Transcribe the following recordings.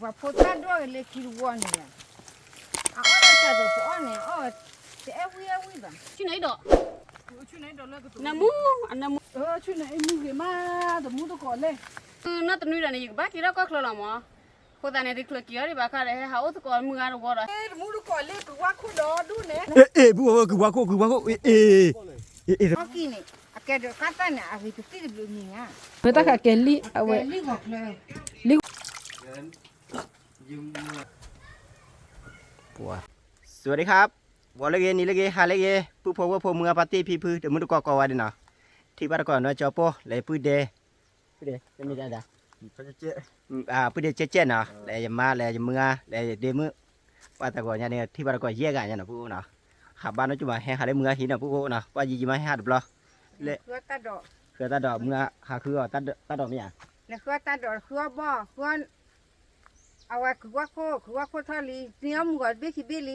ပှၤဖိသၣ်ဒိၣ်ဂ့ၤလၢခံတဝီန့ၣ်, အအီၣ်တၢ်စၢ်သိးပအီၣ်န့ၣ် အအီၣ်တအဲၣ်ဝံၣ်အဲၣ်ဝံၣ်ဘၣ်. ဆူနၤအံၤဒီး, နမူ, အနမူ, ဆူနၤအံၤမုၢ်ဂ့ၤမး, တမူတကိးလဲၣ်. နီၢ်တနွံဒီးန့ၣ် ယကဘၣ်က့ၤထီၣ်ကီၢ်ချၢလီၤမး. အဃိသတးန့ၣ် တချုးက့ၤအီၤဒံးဘၣ်ခါဒီး ဟဲဟးအိၣ်သကိးမုၢ်ဂၤတဝီဒီး, တမူတကိးလၢ ကဝါခိၣ်ဒီဒူၣ်န့ၣ်, အဲ အဲ ပူဖိ ကဝါခိၣ် ကဝါခိၣ် အဲ အဲ အဲ အကဲဒီးကါသၣ်န့ၣ် အဂ့ၤတသ့ၣ်တဘျုးမံၤညါ, မ့ၢ်တၢ်ဃးကဲလံ အဝဲ, လံ, สวัสดีครับ, ဂီၤလၢဂ့ၤ နံၤလၢဂ့ၤ ဟါလၢဂ့ၤ ပုၢ်ဖိဝဲၢ်ဖိ မုၢ်ဂၤဖါတံၢ်ဖံဖု တမူတကိးကိးဂၤဒဲးနီၤ, ထံၣ်ဘၣ်တကိးနီၢ်ကၠီပိၢ် လၢပုၢ်ဒဲ, ပုၢ်ဒဲ, ပုၢ်ဒဲကဲကဲနီၤ လၢယမါ လၢယမုၢ်ဂၤ လၢယဒ့မုၣ်, ပှၤသကိးညါန့ၣ် ထံၣ်ဘၣ်တကိးယဲၢ်ဂၤညါနီၤ ပုၢ်အိၣ်နီၤ, ဟးဘၣ်နီၢ်ကၠီမး ဟဲဟးလၢမုၢ်ဂၤဟံးနီၤ ပုၢ်အိၣ်နီၤ, ပှၤယံာ်ယံာ်မး ဟဲဟးတဘျီ, လၢ, ဃုအီၣ်တၢ်ဒီး မုၢ်ဂၤ ဟးဃုအီၣ်တၢ်ဒီးမ့ၢ်ဧါ, လဲၤဃုအီၣ်တၢ်ဒီး ဃုအီၣ်ဘီၣ် ဃုအီၣ် အဝဲကုၢ်ဝါခိၣ် ကုၢ်ဝါခိၣ်ထီၣ်လံ သ့ၣ်အီၣ်မုၢ်ဂီၤတဘ့ၣ်ခံဘ့ၣ်လံ, ပ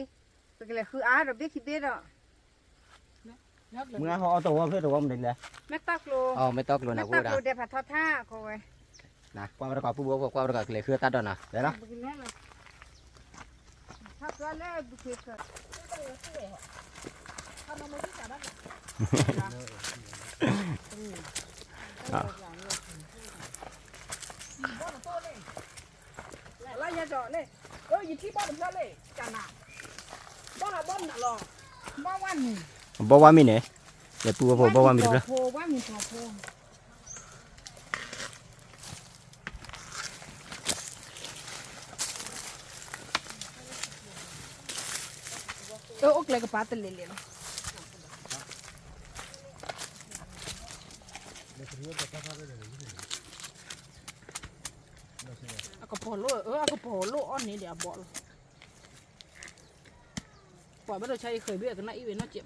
ကလဲၤဃုအါဒီးဘ့ၣ်ခံဘ့ၣ်ဒီး, မုၢ်ဂၤဟီအီၣ်တဝီဖျၢၣ်တဝီမနုၤလဲၣ်, မ့ၢ်တီၢ်ကျိ, မ့ၢ်တီၢ်ကျိနၤ မ့ၢ်တီၢ်ကျိဒဲးဖးထီၣ်ထါ ကွၢ်ဝဲ, ကွၢ်ဝဲတကိးပုၢ်ဖိ ကွၢ်ဝဲတကိးကလဲၤဃုတၢ်ဒီးနီၤ လဲၤလီၤ လါယဲဒီးန့ၣ်, ယထံၣ်ဘီၣ်တဖျၢၣ်လံ, ကနၤ, ဘီၣ်ဟးဘီၣ်မနုၤလီၤ, ဘီၣ်ဝါမံၤ, ဘီၣ်ဝါမံၤန့ၣ်, ယပုၢ်ဝဲၢ်ဖိ ဘီၣ်ဝါမံၤတဖျၢၣ်, ဝါမံၤပိာ်ဖိ, အိၣ်ကျဲကပၤတလဲၤလဲၤလီၤ. အကပီၤလိၣ် အကပီၤလိၣ်အီၣ်န့ၢ်ဒံးအဘီၣ်လီၤ. ပှၤဘၣ်ဒိဆါအံၤဃဲၤဘ့ၣ်အကနၣ်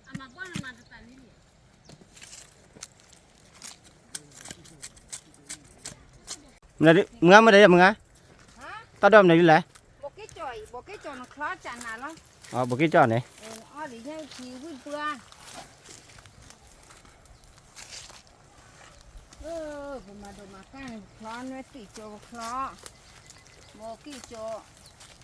အံၤဝဲနီၢ်စဲးဘၣ်. မုၢ်ဂၤမ့ၢ်ဒၣ်ယဲမုၢ်ဂၤ, တၢ်ဒိးမနုၤဒ်လဲၣ်, ဘိးက့ၣ်ကၠီန့ၣ်, ဘိးက့ၣ်ကၠီ, ပမၤဒိးမၤကၢ်န့ၣ် ချီနွဲၣ်သ့ၣ်ကၠီကချီ,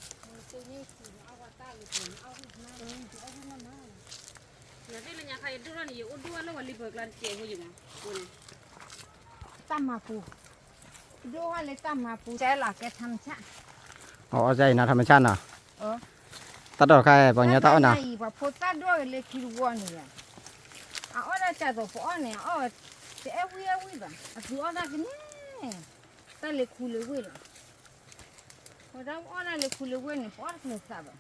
ဘိးက့ၣ်ကၠီ, အီၣ်ဝံၣ်ပှၢ်လီၤ. ဒီးချီဒီးအီၣ်ဒံး, တၢ်မၤပူၤ, ဒိၣ်ဝဲလၢတၢ်မၤပူၤ, ကဲလီၤကဲထါမဆၣ်, အီၣ်စၢ်အံၤနီၤ ထါမဆၣ်နီၤ, တၢ်ဒိးတခါ ပှၤကညီတၢ်အီၣ်နီၤ, ပှၤဖိသၣ်ဒိၣ်ဂ့ၤလၢခံတဝီန့ၣ်, အအီၣ်တၢ်စၢ်သိးပအီၣ်န့ၣ် အအီၣ်တအဲၣ်ဝံၣ်အဲၣ်ဝံၣ်ဘၣ် အသုအီၣ်တၢ်ကန့ၣ်, တၢ်လၢခူလၢဝ့ၢ်လီၤ, ပတၢ်အီၣ်တၢ်လၢခူလၢဝ့ၢ်န့ၣ် ပအီၣ်တချုးသးဘၣ်.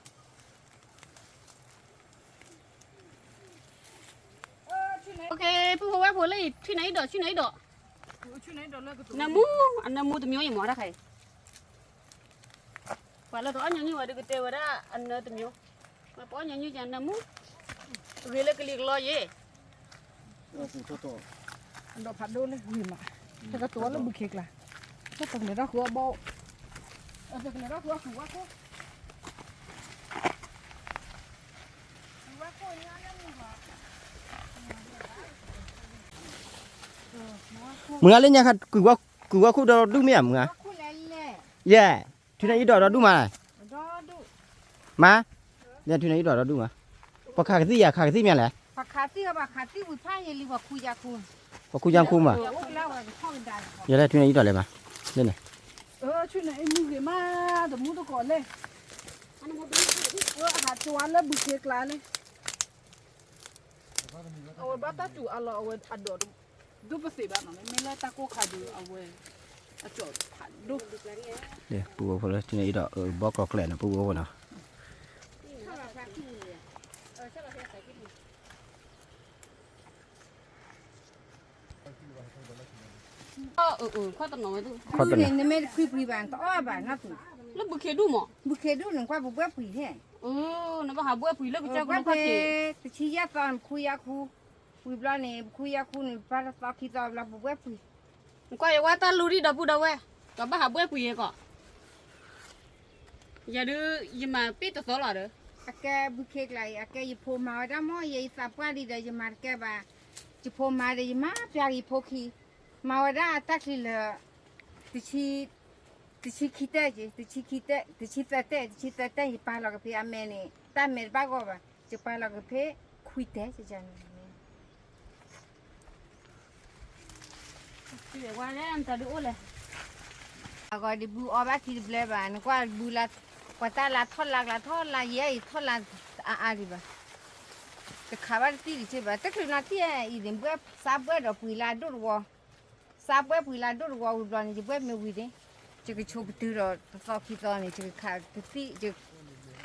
ပုၢ်ဖိဝဲၢ်ဖိလၢအံၤ ထံၣ်နၤအံၤဒီး ဆူနၤအံၤဒီး, နၢမူ, အနၢမူတမံၤအံၤမ့ၢ်တၢ်ခါအံၤ, ပှၤလၢတအီၣ်ညီနုၢ်ဝဲဒုးကတဲဝဲဒၣ်အနၢတမံၤ, ပအီၣ်ညီနုၢ်ကနၢမူ, ဂ့ၤလၢကလံၤကလီယဲ အဒီးဖးဒိၣ်လၢဂ့ၤမး, တကတိၤလၢဘုခ့ကျါ, တကလဲၤထီၣ်ဃုအီၣ်ဘီၣ်, တကလဲၤထီၣ်ဃုအီၣ်ဃုဝါခိၣ် မုၢ်ဂၤလၢညါခါ ကွံာ်ဝါခိၣ်ဒီဒူၣ်မ့ၢ်ဧါမုၢ်ဂၤ, ယဲ, ထူနၢအံၤဒီးဒီဒူၣ်မး, မါ, လၢထူနၢအံၤဒီးဒီဒူၣ်မး, ပှၤခးကသံၣ်ယၤ ခးကသံၣ်မ့ၢ်လဲၣ်, ပှၤခးသံၣ်ဝဲ ပှၤခးသံၣ်ဝံၤဖးယံာ်လံ ပှၤခူယၤခူ, ပှၤခူယၤခူမး, ယဲလၢထူနၢအံၤဒီးလဲၤမး, ဆူနၢအံၤမုၢ်ဂ့ၤမး တမူတကိးလဲၣ်, ဟးကၠီလၢဘုခ့ကျါလဲၣ်, အဝဲဘၣ်တၢ်စူၤအလီၤ အဝဲအဒိးဒိၣ်ပသ့ဘၣ်နီၤ မ့ၢ်လၢတၢ်ကိၢ်ခါဒုးအဝဲ အကၠီဖးဒိၣ်, ပုၢ်ဖိလၢထံန့ၣ်အံၤဒီး ဘီကီၢ်ကျဲန့ၣ် ပုၢ်ဖိနီၤ, နမ့ၢ်တခွံပှံၤဘၣ် နတအီၣ်ဘၣ်နီတပူၤ, လၢဘုခ့ဒူၣ်မး, ဘုခ့ဒူၣ်န့ၣ် ကွၢ်ပဘှဲပှံၤဟဲ, နဘၣ်ဟးဘှဲပှံၤလၢကစၢၢ်ခိၣ်နခီၣ်ထံး, တဆံယဲၢ်သီ နခူယါခူ, ဝံၤဘျီန့ၣ် ပခူယါခူန့ၣ် ပှၤတသီခံသီဘျီ ပဘှဲပှံၤ, နကွၢ်ယဝဲတၢ်လူၤဒံးဒီပုၢ်ဒီဝဲၢ်, ကဘၣ်ဟးဘှဲပှံၤယဲကီး, ယၤဒုး ယမၤပ့ၢ်တသီလီၤဒီး အကဲဘုခ့ကျါအံၤ အကဲယဖိမၤဝဲဒၣ်မ့ၢ် ယဲယသးပှၢ်လံဒီးယမၤတကဲဘၣ်. ယဖိမၤဒီးယမၤပျၢ်ယဖိခံ, မၤဝဲဒၣ်တၢ်ချံလၢ တဆံ, တဆံခံတဲ, တဆံသၢတဲ, တဆံသၢတဲ ယပာ်လီၤက့ၤဖဲအမဲန့ၣ် တၢ်မဲတဘၣ်ဂီၢ်ဘၣ်, ယပာ်လီၤက့ၤဖဲခွံတဲန့ၣ်. အဂီၢ်ဒ်ဘုအီဘၣ်ခံတဘျဲဘၣ်, နကွၢ်ဘုလၢ ပှၤတၢ်လၢထီၣ်လၢကျါထီၣ်လၢ ယဲအံၤထီၣ်လၢအါအါဒံးဘၣ်, တခးဘၣ်တသံၣ်တက့ၢ်ဘၣ်, တချုးနီၤတံၢ်အံၤန့ၣ် ဘှဲၣ်စးဘှဲၣ်ဒီးပှံၤလၢအဒိၣ်တဝီ, စးဘှဲၣ်ပှံၤလၢအဒိၣ်တဝီဝံၤဘျီန့ၣ် ယဘှဲၣ်မ့ၢ်ဝံၤန့ၣ် ယကဆိပတုာ်ဒီးတသီခံသီန့ၣ် ယကခးတသံၣ်,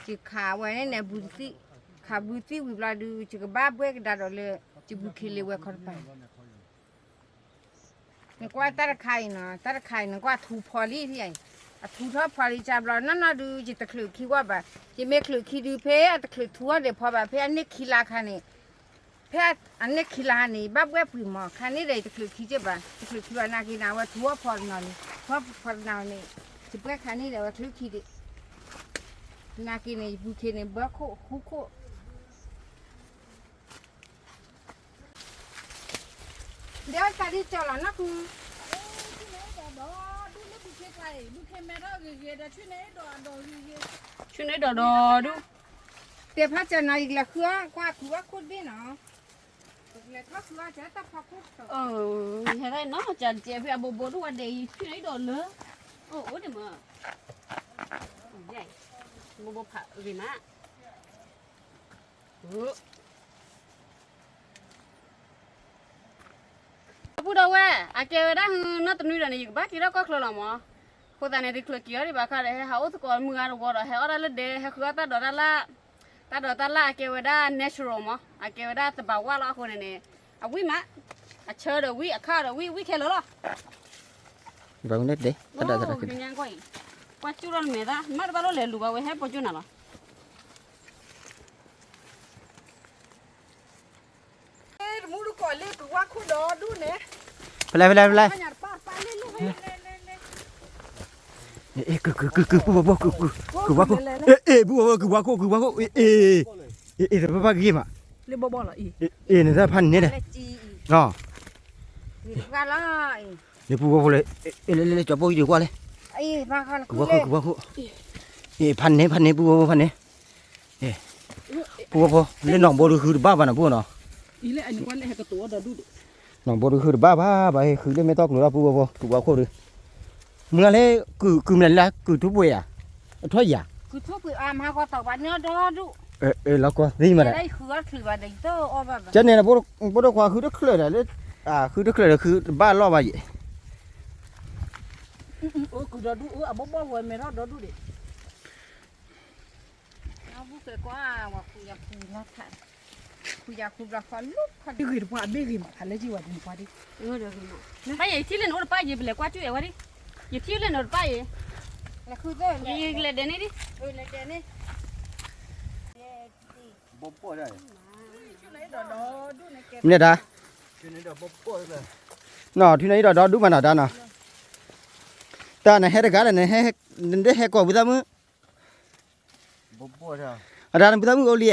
ယခးဝဲန့ၣ်န့ၣ်ဘုတသံၣ်, ခးဘုတသံၣ်ဝံၤဘျီဒုး ယကဘၣ်ဘှဲၣ်ကဒါဒီးလၢ ယဘုခ့လ့ဝဲခီတပၤ နကွၢ်တၢ်တခါအံၤနီၤ, တၢ်တခါအံၤ နကွၢ်ထူဖီလံ, အထူထီၣ်ဖီလံကဘျီ နီၢ်နီၢ်ဒုး ယတချုးခံဝဲဘၣ်, ယမ့ၢ်ချုးခံဒုး ဖဲအတချုးထူထီၣ်ဒံးဖီဘၣ်, ဖဲအန့ၢ်ခံလါခါန့ၣ်, ဖဲအန့ၢ်ခံလါန့ၣ် ဘၣ်ဘှဲၣ်ပှံၤမး, ခါန့ၣ်ဒီး ယတချုးခံက့ၢ်ဘၣ်, တချုးခံဘၣ်နာ်က့န့ၣ် အဝဲထူထီၣ်ဖီတနီၤန့ၣ်, ထူထီၣ်ဖီတနီၤန့ၣ်, ယဘှဲၣ်ခါန့ၣ်ဒီး အဝဲချုးခံဒံး, နာ်က့န့ၣ် ယဘုခ့န့ၣ် ဘှဲၣ်ခိၣ်ဃူခိၣ် ဒီးတၢ်ဒ်ကၠီလီၤနီၢ်ခူ, ဆူန့ၣ်ဒီးဒီဒူၣ်, တဲဖးကၠီနီၤ ယကလဲၤဃုအီၣ်ကွၢ်ခူအီၣ်ခိၣ်တဘ့ၣ်နီၤ, လဲၤထီၣ်ဃုအီၣ်ကၠီတၢ်ဖီခိၣ်, ဟဲနီၤ ကၠီတကဲဖဲအဘိဘိဒိၣ်ဝဲဒဲးအံၤ ဆူန့ၣ်ဒီးလၢ, အိၣ်အိၣ်ဒံးမး, ဘိဘိဖးဂ့ၤမး အပုၢ်ဒီးဝဲၢ် အကဲဝဲဒၣ်ဟူနီၢ်တနွံဒီးန့ၣ် ယကဘၣ်က့ၤထီၣ်ကီၢ်ချၢလီၤမး, အဃိသတးန့ၣ် တချုးက့ၤအီၤဒံးဘၣ်ခါဒီး ဟဲဟးအိၣ်သကိးမုၢ်ဂၤတဝီဒီး ဟဲအီၣ်တၢ်လၢဒဲ ဟဲဃုအီၣ်တၢ်ဒိးတၢ်လၢ်, တၢ်ဒိးတၢ်လၢ်အကဲဝဲဒၣ် natural မး အကဲဝဲဒၣ်သဘာဝလီၤအဃိန့ၣ်န့ၣ်, အဝံၣ်မး, အဆၢဒီးဝံၣ် အခၣ်ဒီးဝံၣ် ဝံၣ်ခဲလၢာ်လီၤ. ကညီကွၢ်အံၤ, ကွၢ်ကၠူၣ်ထီၣ်နမဲာ်သၣ် မ့ၢ်တဘၣ်လိၣ်လဲၤလူၤဘၣ်ဝဲ ဟဲပိာ်ကၠူၣ်နၤလီၤ. ဖဲလဲၣ် ဖဲလဲၣ် ဖဲလဲၣ်, ကုၢ် ကုၢ် ကုၢ် ကုၢ် ပုၢ်ဖိ ကုၢ် ကုၢ် ကုၢ် ဝါခိၣ်, အဲ အဲ ပုၢ်ဖိ ကုၢ် ဝါခိၣ် ကုၢ် ဝါခိၣ် အဲ အဲ အဲ တဘၣ်ဘၣ်ဂ့ၤမး, အဲ နတၢ်ဖးန့ၣ်ဒီး, လၢပုၢ်ဖိဖိလဲၣ်, လဲၤ လဲၤ လဲၤ ကၠီပိၢ်ယံၤကွၢ်လဲၣ်, ကုၢ် ဝါခိၣ် ကုၢ် ဝါခိၣ်, ဖးန့ၣ် ဖးန့ၣ် ပုၢ်ဖိဖိ ဖးန့ၣ် ပုၢ်ဖိဖိ လၢနီၣ်ဘိဒုးဃုတဘၣ်ဘၣ်နီၤ ပုၢ်နီၤ, နီၣ်ဘိဒုးဃုတဘၣ်ဘၣ် ဘၣ်ဟဲဃုလၢမဲာ်တီၢ်ကျိၤလီၤ ပုၢ်ဖိဖိ ကုၢ် ဝါခိၣ်ဒုး, မုၢ်ဂၤလဲၣ် ကုၢ် ကုၢ်မနုၤလဲၣ် ကုၢ်ထူပှဲၤဧါ, အထီၣ်ယၤ, လီၤကီသံမးဒီး, ကန့ၣ် ဘိၣ်ဒိၣ်ခွါဃုတချၢးဒီးလၢ, ဃုတချၢးဒီးဃုတဘၣ်လီၢ်ဘၣ်ယဲၢ် ကုၢ်ဒီဒူၣ်အဘီဘီဝဲမဲာ်ထီၣ်ဒီဒူၣ်ဒံး, ဘၣ်ယဲၢ်ထံၣ်လၢနအိၣ်တပၣ်ယဲၢ် ပလဲၤကွၢ်ကၠူၣ်အဝဲဒၣ်, ယထံၣ်လၢနအိၣ်တပၣ်ယဲၢ်, ယလဲၤဒဲးန့ၣ်ဒံး, မ့ၢ်ဒၣ်, နီၢ် ထံၣ်န့ၣ်ဒီးဒီဒူၣ်မးနီၢ် တၢ်နီၢ်, တၢ်နဟဲတဂၤဒီး နဟဲကိးဖုသၣ်မုၣ်, အတၢ်နဖုသၣ်မုၣ်အိၣ်လံဧါ,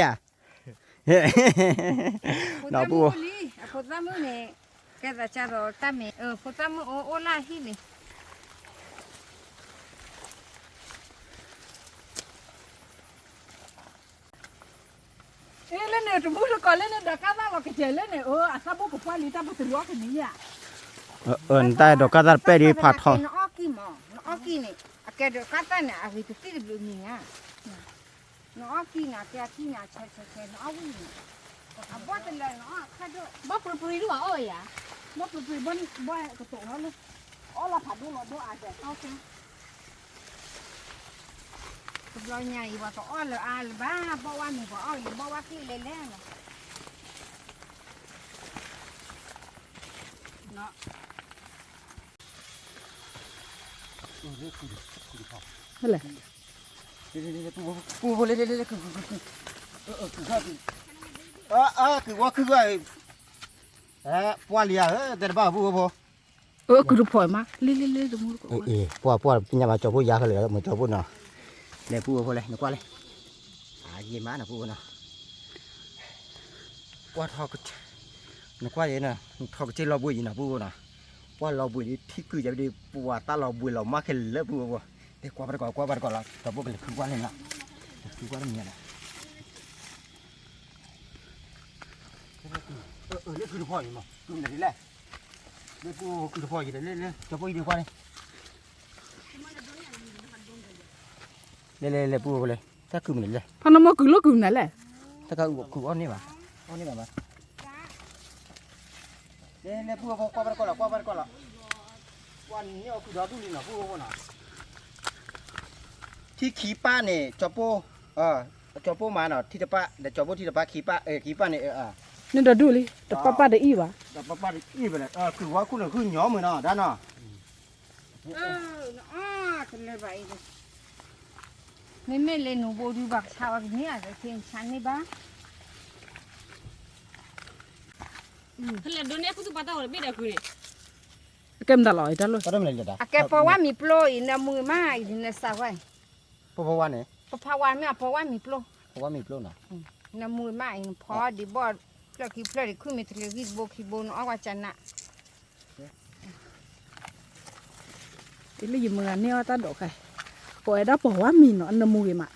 နီၢ်ပူၤ, အဖိသၣ်မုၣ်န့ၣ်, ကဲသးစၢ်ဒီးတၢ်မဲာ်, ဖိသၣ်မုၣ်အိၣ်အိၣ်လၢဟံၣ်န့ၣ် လၢန့ၣ်တမူတကိးလၢန့ၣ်ဒီးကၢ်သၣ်လီၤကစဲၤလၢန့ၣ် အသၣ်ဘိၣ်ကပှၢ်လံတၢ်ပတရူးအီၣ်ကနံၤဧါ, နတၢ်အဲၣ်ဒိးကၢ်သၣ်တပဲာ်ဒံးဖးထီ, နအီၣ်ကံၢ်မး, နအီၣ်ကံၢ်န့ၣ်, အကဲဒီးကၢ်သၣ်န့ၣ် အဂ့ၤတသံၣ်တဘျုးမံၤဧါ, နအီၣ်ကံၢ်န့ၣ် အကဲအကံၢ်န့ၣ် ဆဲးဆဲးဆဲး နအီၣ်ဝံၣ်န့ၣ်, အဘီၣ်တလၢနအီၣ်အခါဒိၣ်, ဘီၣ်ပြံပြံဒိၣ်ဘၣ်အီၣ်ဧါ, ဘီၣ်ပြံပြံဘီၣ်ကတိၤလီၤလၢ, အီၣ်လီၤဖးဒိၣ်လီၤဒိၣ်အါဒီး တဘျီညါအံၤ ပှၤတအီၣ်လၢအါလၢၤဘၣ်, ဘီၣ်ဝါမ့ၤပှၤအီၣ်လၢဘီၣ်ဝါက့ၣ်လဲၤလဲၤလီၤ. လဲၤ, ပူဖိလဲၤလဲၤလဲၤ, ကုၢ်ဝါခုၣ်, ပှၢ်လံဧါ, တဲတဘၣ်ပူဖိဖိ, ကုၢ်တဖီၣ်မး, လ့လ့လ့တမူတကိး, ပှၢ်ပှၢ်ပညါမးကၠီဖိယါဖဲလဲၣ်, မ့ၢ်ကၠီဖိနီၤ, လဲၤပူဖိလဲၤ နကွၢ်လဲၣ်, အ ယမါနီၤ ပူဖိနီၤ, ကွၢ်ထီၣ်, နကွၢ်ယဲနီၤ, ထီၣ်ကစ့ၢ်လီၤဘှံးယံၤနီၤ ပူဖိနီၤ, ကွၢ်လီၤဘှံးဒ်ထံကုၢ်ယဲဒ် ပှၤတၢ်လီၤဘှံးလီၤမၢ်ခဲလၢာ် ပူဖိ, တဲကွၢ်ဘၣ်တကိး ကွၢ်ဘၣ်တကိးလီၤ ဒီးပူကလဲၤခုကွၢ်လဲၣ်နီၤ, လဲၤခုကွၢ်တမံၤဒီး လၢကုၢ်တဖီၣ်အံၤမး ကုၢ်မနုၤလဲၣ်, လၢပူကုၢ်တဖီၣ်အံၤဒီး လၢလၢ ကၠီၤပိၢ်အံၤဒံးကွၢ်န့ၣ်, လဲၤလဲၤလဲၤပူဖိလဲၣ်, တၢ်ကုၢ်မနုၤလဲၣ်, ဖးနမ့ၢ်ကုၢ်လၢကုၢ်မနုၤလဲၣ်, တၢ်ကုၢ်အီၣ်န့ၢ်ဘၣ်, အီၣ်န့ၢ်ဘၣ်ဘၣ်, လဲၤလဲၤပူဖိ ကွၢ်ဘၣ်တကိးလီၤ ကွၢ်ဘၣ်တကိးလီၤ, ကွၢ်န့ၢ်အီၣ်ကုၢ်ဒီဒူၣ်လံနီၤ ပူဖိနီၤ, ထံခံပၢ်န့ၣ် ကၠီၤပိၢ်, ကၠီၤပိၢ်မးနီၤ ထံတပၢ် ဒီးကၠီၤပိၢ်ထံတပၢ်ခံပၢ် ခံပၢ်န့ၣ် န့ၣ်ဒီဒူၣ်လံ တပၢ်ပၢ်တအံၣ်ဘၣ်, တပၢ်ပၢ်တအံၣ်ဘၣ်လဲၣ်, ကုၢ်ဝါခိၣ်န့ၣ် ဟုၣ်ညီမုာ်နီၤ ဒၣ်နီၤ, နအီၣ်တလၢဘၣ်အံၤ, မ့မ့ၢ်လၢနဘိဒုဘၣ်ကဆါဝဲကန့ၢ်အီၤဒီး ကဆါန့ၢ်ဘၣ်, ဖဲလဲၣ်ဒိးန့ၢ်အခိၣ်သူၣ်ပာ်တၢ်အိၣ်ဒီးဘ့ၣ်ဒီးကုၢ်န့ၣ်, အကဲမတၤလီၤ တၢ်လၢ အကဲပီဝါမံၤပျိအံၤ နမုာ်မးအံၤ နစးဝဲ ပဖီဝါန့ၣ် ပဖီဝါမ့ၢ်အပီဝါမံၤပျိ, ပဖီဝါမံၤပျိနီၤ, နမုာ်မးအံၤ နဖီဒံးဘီၣ်, ဖျၢၣ်ခံဖျၢၣ်ဒံး ခုမ့ၢ်တလၢဂံၢ်တဘိခံဘိ နအီၣ်ဝဲကနး, လၢယမုာ်ဂၤန့ၢ်အီၣ်တၢ်ဒိးခါ, ကိးဝဲဒၣ်ပီဝါမံၤနီၤ နမုာ်ဂ့ၤမး,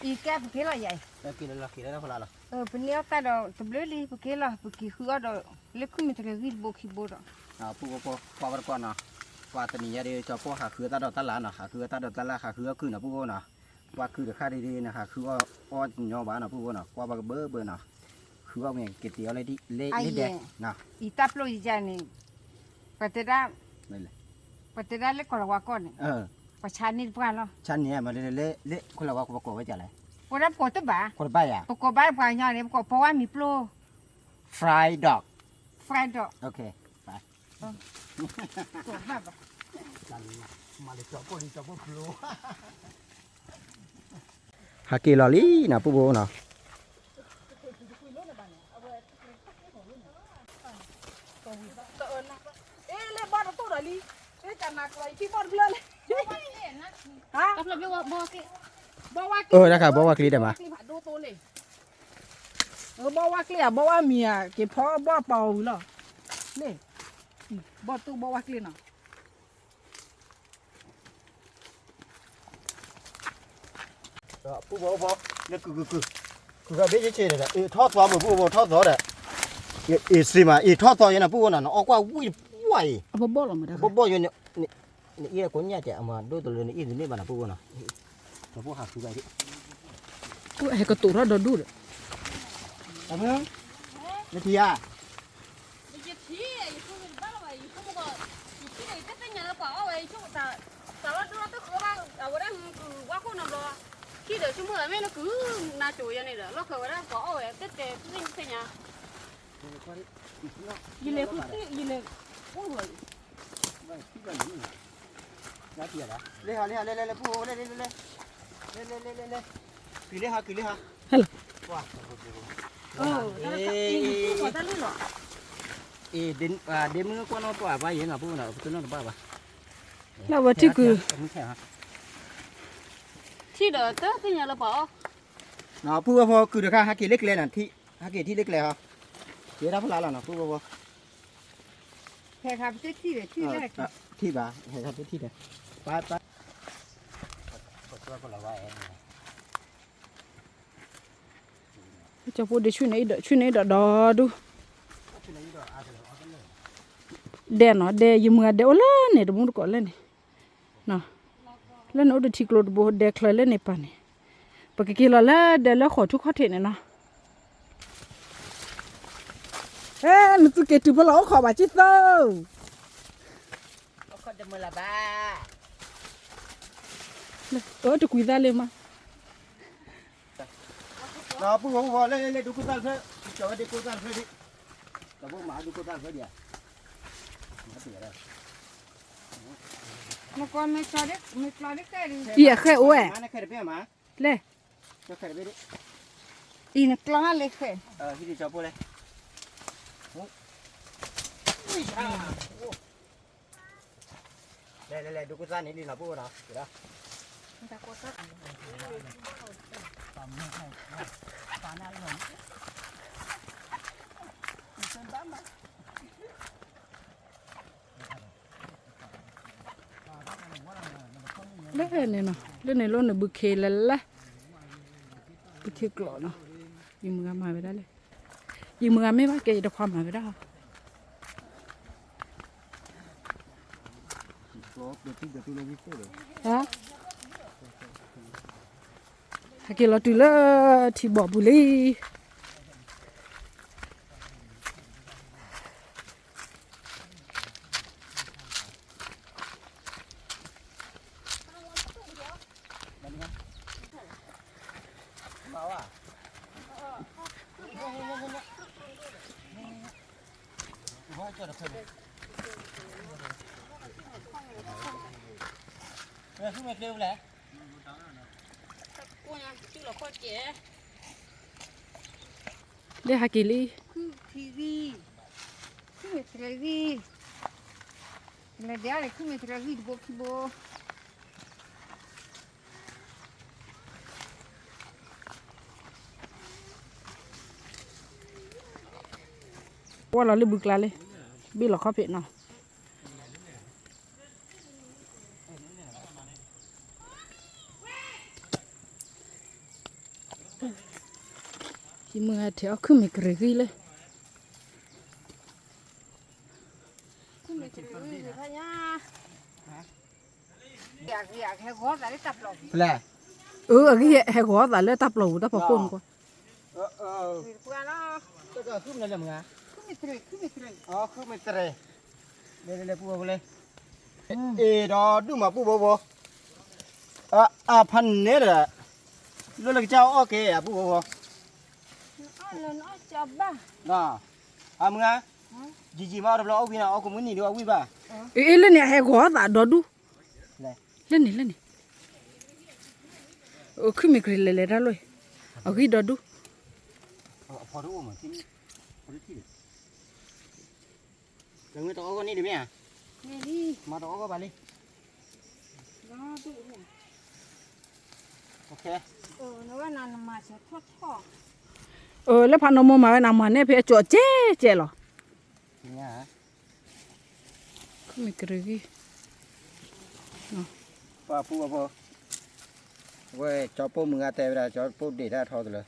အံၤကဲပက့ၤလီၤယၤအံၤ, ပန့ၢ်အီၣ်တၢ်ဒီးတဘျုးလံ ပက့ၤလီၤ ပက့ၤဃုအီၣ်ဒီး လၢခုမ့ၢ်တလၢဂံၢ်တဘိခံဘိဒီး ပူဖိ ကွၢ်ဘၣ်တကိးနီၤ, ပှၤတနံၤညါဒီး ကၠီၤပိၢ်ဟးဃုအတၢ်ဒိးတၢ်လၢ်နီၤ, ဟးဃုအတၢ်ဒိးတၢ်လၢ် ဟးဃုအီၣ်ကုၢ်နီၤ ပူဖိနီၤ, ပှၤကုၢ်တခါဒ်ဒ် နဟးဃုအီၣ်အီၣ်ညီဘၣ်နီၤ ပူဖိနီၤ, ကွၢ်ဘၣ်ကဘၢဘၢနီၤ, ဃုအီၣ်မ့ၢ်က့ၤတ့ၢ်အီၤလၢဒ်လဲၣ်ဒ်လဲၣ်, အံၤတၢ်ပျိယၤန့ၣ်, ပတဲဒၣ်, ပတဲဒၣ်လၢကီၢ်လၤဝါကီၢ်န့ၣ်, ပဆါန့ၢ်တပှၢ်လီၤ, ဆါန့ၢ်မးလၢလၢလၢ ခိၣ်လၤဝါကပကိးဝဲဒ်လဲၣ်, ပဝဲဒၣ်ပကိးတဘၣ်, ပကိးဘၣ်ပှၤကညီန့ၣ် ပကိးပီဝါမံၤပျိ, fry dog, fry dog, ဟးက့ၤလီၤလံနီၤ ပူဖိနီၤ, လၢဘီတတိၢ်ဒီးလံ, လၢကနၤကျီယထံၣ်ဘီတဖျၢၣ်လံ, တၢ်ဖျၢၣ်ဘီဝါကျ့, ဘီဝါကျ့တၢ်မး, ဘီဝါကျ့ဧါ ဘီဝါမံၤဧါ က့ၤဖီဘီပာ်အီၤဝံၤလီၤ, လၢ, ဘီတတိၢ်ဘီဝါကျ့နီၤ ပူဖိဖိ, လၢကုၢ်ကုၢ်ကုၢ်, ကုၢ်ဂၤဘ့ၣ်ဆ့ဆ့ဒီး အ့ၣ်ထီၣ်သီမုာ် ပူဖိထီၣ်သီဒီး, အ့ၣ်စ့မး အ့ၣ်ထီၣ်သီယဲနီၤ ပူဖိနီၤ နအီၣ်ကွၢ်ဝံၣ်တပှၢ်အံၤ, ဘီၣ်ဘီၣ်လီၤမး ဘီၣ်ဘီၣ်ယဲ, နအ့ၣ်ကိးညၣ်တဲ အမၤဒိၣ်တလၢနအ့ၣ်တန့ၢ်ဘၣ်နီၤ ပူဖိနီၤ, ပူဖိဟးဃုဘၣ်ဒံး, ဟဲကတိၤထီၣ်ဒီဒူၣ်ဒီး, နထံၣ်ဧါ ယထံၣ်, ယဖိမုၣ်တဘၣ်လၢၤဘၣ်, ယဖိမုၣ်ကီး, ယထံၣ်ဒီး ယတသ့ၣ်ညါလၢပှၤအီၣ်ဝဲ, ယဆိကမိၣ်သးလီၤဒိၣ်လီၤတဃၢဘၣ်, အဝဲဒၣ်ကုၢ်ဝါခိၣ်နီတဘျီ, ထံၣ်ဒီးဆိကမိၣ်သးမ့ၢ်လၢကုၢ်နၤစိၤယဲန့ၣ်ဒီး လီၢ်ဃၢၤဝဲဒၣ်ပှၤအီၣ်ဝဲ တတဲတသ့ၣ်ညါ, ယလဲၤဃု, ယလဲၤအိၣ်လီၤ, လဲၤဟး လဲၤဟး လဲၤလဲၤလဲၤ ပူဖိ လဲၤလဲၤလဲၤလဲၤလဲၤ, က့ၤလဲၤဟး က့ၤလဲၤဟး, ဟဲလီၤ, တၢ်လီၤ, အ့ၣ်, ဒ့မုၣ်ကွၢ်နီၣ်ပှၢ်ဘၣ်ယဲနီၤ ပူဖိနီၤ ပတနီၣ်တဘၣ်ဘၣ်, လၢဝဲထံၣ်ကုၢ်, ထံၣ်ဒီးတသ့ၣ်ညါလၢပှၤအီၣ်, ပူဖိကုၢ်တခါ ဟဲက့ၤလၢကျဲနီၤ, ဟဲက့ၤထံၣ်လၢကျဲဟီ, က့ၤဒၣ်ဖျါလီၤနီၤ ပူဖိဖိ, ဟဲခါပတထံၣ်ဒီးထံၣ်လၢ, ထံၣ်ဘၣ် ဟဲခါပတထံၣ်ဒီး, ပၢ်ပၢ် ကၠီဖိဒ့ဆူၣ်န့ၣ်ဒီး ဆူၣ်န့ၣ်ဒီးဒီဒူၣ်, ဒဲနီၤ ဒဲယမုၢ်အဒဲအိၣ်လၢန့ၣ် တမူတကိးလၢန့ၣ်, လၢန့ၣ်အိၣ်တထံကျိတဘိ ဒဲချၢလၢန့ၣ်ပၢ်န့ၣ်, ပကက့ၤလီၤလၢဒဲလၢဃီးထူၣ်ခီၣ်ထံးန့ၣ်နီၤ, နသုက့ၤတုၤဖဲလီၤအိၣ်ခိးဘၣ်က့ၤသၢ အၢ တကွံသၣ်လၢမး, ပူဖိပူဖိ လၢလၢလၢ ဒိကိၣ်သၣ်တဖျၢၣ်, ကၠီၤဝဲဒၣ်ဒိကိၣ်သၣ်တဖျၢၣ်ဒံး, ကၠီၤဖိမၤဒိကိၣ်သၣ်တဖျၢၣ်ဒံးဧါ, ယဃဲၣ်အိၣ်ဝဲ, လဲၣ်, အံၤနကျီလၢဃဲၣ်, လဲၣ်လဲၣ်လဲၣ် ဒိကိၣ်သၣ်န့ၣ်လံနီၤ ပူဖိနီၤ, က့ၤလီၤ, တၢ်ကိၣ်သၣ်, တၢ် လၢန့ၣ်နီၤ လၢန့ၣ်လီၤန့ၣ် ဘုခ့လၢ်လၢ် ဘုခ့ကျိးနီၤ ယမုၢ်ဂၤမၤဝဲဒၣ်လဲၣ် ယမုၢ်ဂၤမ့ၢ်ဘၣ်ကဲယတခွါမၤဝဲဒၣ် ဟဲက့ၤလီၤတုၤလၢထံဘီၣ်ပူၤလံ လၢဟဲက့ၤလံ ခုၣ်ထံဂံၢ် ခုၣ်မ့ၢ်တြဲၤဂံၢ် လဲၤဒဲးအီၤန့ၣ် ခုၣ်မ့ၢ်တြဲၤဂံၢ်တဘိခံဘိ ဝဲလီၤလၢဘုကျါလံ ဘ့ၣ်လီၤခီၣ်ဖံးနီၤ ယမုၢ်ဂၤထဲးအီၣ်ခုၣ်မ့ၢ်ကရ့ၣ်ဂံၢ်လၢ ဖဲလဲၣ် အဂံၢ်ဟဲဂီၤသးလၢတၢ်ပျီပူၤ တၢ်ဖီခိၣ်န့ၣ်ကွၢ် ခုၣ်မ့ၢ်တြဲၤ လဲၤလဲၤပူၤဘိဘိလဲၣ် အ့ၣ်ဒီးဒုးမၤပူၤဘိဘိ အဖးနဲဒီး လၢလၢကစၢ်အီၣ်ကဲအပူၤဘိဘိ အမုၢ်ဂၤ ယံာ်ယံာ်မးအီၣ်တဘျီအီၣ်ဝံၤနီၤ အီၣ်ကိးမုၢ်နံၤဒုးအီၣ်ဝံၤဘၣ် အ့ၣ် လၢန့ၣ်ဟဲဂီၤသးဒီဒူၣ် လၢန့ၣ်လၢန့ၣ် ခုၣ်မ့ၢ်ကရ့ၣ်လဲၤလဲၤတၢ်လီၢ် အဂံၢ်ဒီဒူၣ် တအီၣ်ဂီၢ်န့ၣ်တမ့ၢ်ဧါ မၤတအီၣ်ဂီၢ်ဘၣ်လံ လၢဖးနီၢ်မိၢ်မၤဝဲနမၤန့ၢ်ဖဲအကၠီၣ်ကဲကဲလီၤ မ့ၢ်ကရ့ၣ်ဂံၢ် ပှၤပူၤအဖိ ဝဲကၠီပိာ်မုၢ်ဂၤတဲဝဲဒၣ် ကၠီပိာ်ဒ့ၣ်တၢ်ထီတလၢ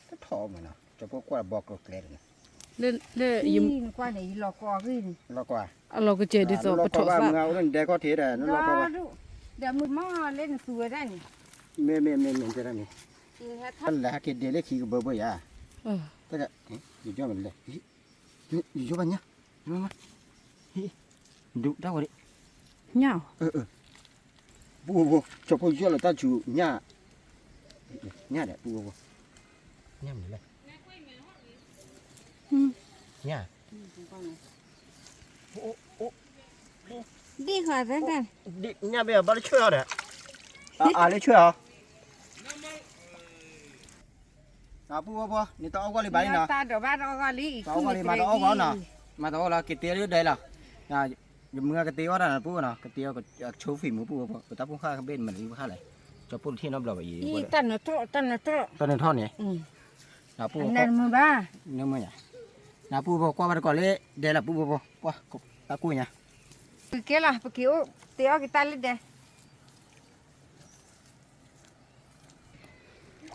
တထီမ့ၢ်နီၤ ကၠီပိာ်ကွၢ်ဘီကျိၤကျဲတန့ၣ် လၢ လီၤကွၢ် အလီၤကစဲၤဒ်သိးပထီၣ်သၣ် ဒီးမုၢ်မးလၢနသူဝဲဒၣ်န့ၣ် မ့ၢ်မ့ၢ်မ့ၢ်မ့ၢ်တဲဒၣ်န့ၣ် လၢဟဲက့ၤဒဲးလၢခံကဘၢဘၢယၤ တၢ် ယယီၢ်မလဲၣ် ယယီၢ်ဘၣ်ညါ ဒုးတၢ်ဝဲဒၣ် ညၣ် ပူဖိ ကၠီဖိယီၢ်လီၤတၢ်ဆူညၣ် ညၣ်ဒီးပူဖိ ညၣ်မလဲၣ် ညၣ် ဒ်ဃာ်သဲတၢ် ညၣ်ဘ့ၣ်အဘၣ်လၢဆွဲၣ်အီၤဒီး အလၢဆွဲၣ်အီၤ ပူဖိ နတအီၣ်ဂီၢ်လံဘၣ်လံနီၤ တအီၣ်ဂီၢ်လံ မၤတအီၣ်ဂီၢ်နီၤ မၤတအီၣ်လီၤ က့ၤတ့လၢဒဲးလီၤ ယမုၢ်ဂၤကတ့အီၣ်တၢ်နၤပူဖိနီၤ ကတ့အီၣ်ကဆိဖံးမူပူဖိ ပတၢ်ဖိဃၢ်ကဘ့ၣ်မနုၤပဃၢ်လဲၣ် ကၠီပိာ်တထံၣ်နီတဘျီဘၣ်ယံၤ တၢ်နထီၣ် တၢ်နထီၣ်န့ၣ် နမုၢ်ဘၣ် နမုၢ်ညါ နပူဖိကွၢ်ဘၣ်တကိးလၢဒဲးလီၤပူဖိ ကွၢ်တၢ်ကိၢ်ညါ ကကဲလီၤ ပက့ၤအိၣ်တ့အီၣ်က့ၤတၢ်လၢဒဲး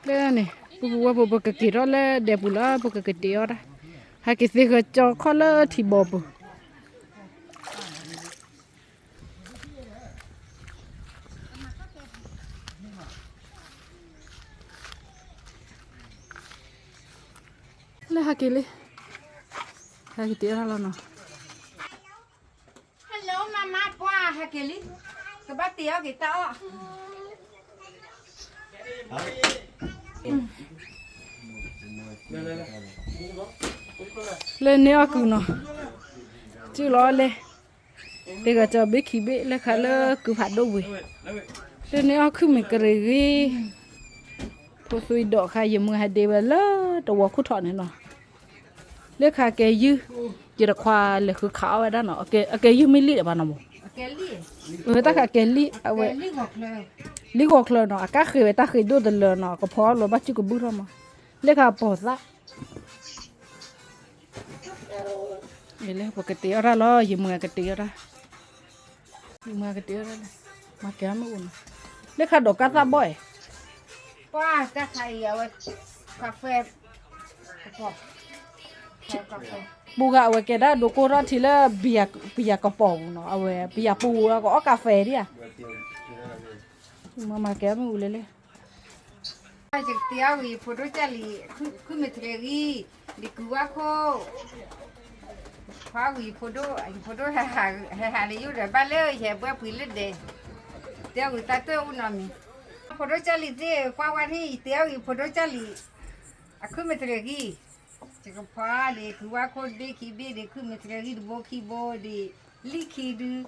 လၢန့ၣ် ပူဖိဝဲဖိ ပကက့ၤထီၣ်လၢဒဲးပူၤလီၤ ပကကတ့အီၣ်တၢ် ဟဲက့ၤသ့ဂၢၢ်ကၠီခီၣ်လၢထံဘီပူၤ လၢဟဲက့ၤလံ ဟဲက့ၤတ့အီၣ်တၢ်လီၤနီၤ Hello မါမါပှၢ် ဟဲက့ၤလံ ကဘၣ်တ့အီၣ်က့ၤတၢ်အီၣ် လၢန့ၢ်အီၣ်ကုၤနီၤ စုလီၤလဲၣ် သ့ၣ်ဂၢၢ်ကၠီဘ့ခံဘ့ၣ်လၢခါလၢကုဖးဒိၣ်ဝံၤ လၢန့ၢ်အီၣ်ခုၣ်မ့ၢ်ကရ့ၣ်ဂံၢ် ဖိသွံဒိးခါ ယမုၢ်ဟဲဒ့ဝဲလၢတဝီခိၣ်ထီၣ်န့ၣ်နီၤ လၢခါကဲယုၢ် ယတခွါလဲၤဃုခးအီၣ်ဝဲဒၣ်နီၤ အကဲယုၢ်မ့ၢ်လံၣ်ဒီးဘၣ်နီၤမး တၢ်ခါကဲလံၣ် အဝဲ လံဂီၤချၢနီၤ အကါဃ့ဝဲတၢ်ဃ့ဒိၣ်တလၢနီၤ ကဖီလီၤဘၣ်စုကဘုၣ်ထီၣ်မး, လၢခါပီၤသၣ်, လၢပကတ့အီၣ်တၢ်လီၤ ယမုၢ်ကတ့အီၣ်တၢ်, ယမုၢ်ကတ့အီၣ်တၢ်လီၤ, မၤကဲမ့ၣ်အူနီၤ, လၢခါဒီးကါသၣ်ဘီၣ်အံၤ, ပှၤတၢ်ခါအံၤအဝဲ, ကါဖဲ, ကပီၤ ပူၤဂၤအဝဲကဲဒၣ်ဒိကိၢ်ထီၣ်ထံလၢ ပယၤကပီၤပူၤနီၤ အဝဲပယၤပူၤအကအီၣ်ကါဖဲဒံဧါ, မၤမၤကဲမ့ၣ်အူလဲၣ်လဲၣ်, ယကတဲအီၣ်ဝံၤယဖိဒိၣ်ကၢ်လံၤ, ခုမ့ၢ်တြဲၤဂံၢ်, ဒ်ကုၤဝါခိၣ်, ခွါဝံၤယဖိဒိၣ်, ယဖိဒိၣ်ဟဲဟးလၢယအိၣ်ဒီး ဘၣ်လၢယဟဲဘှဲပှံၤလၢဒဲး, တဲဝံၤသးတၢၢ်အိၣ်နီတမံၤ, ဖိဒိၣ်ကၢ်လံၤသ့ၣ် ကွၢ်ဝဲန့ၣ် ယတဲအီၣ်ဝံၤယဖိဒိၣ်ကၢ်လံၤ, အခုမ့ၢ်တြဲၤဂံၢ်, ယကဖီဒ်ကုၤဝါခိၣ်တဘ့ၣ်ခံဘ့ၣ်ဒ် ခုမ့ၢ်တြဲၤဂံၢ်တဘိခံဘိဒ်, လံၣ်ခံဒု အီၣ်ဘၣ်နီၢ်ခဲနီၢ်ခီဘၣ်န့ၣ် အီၣ်တခီဘျီ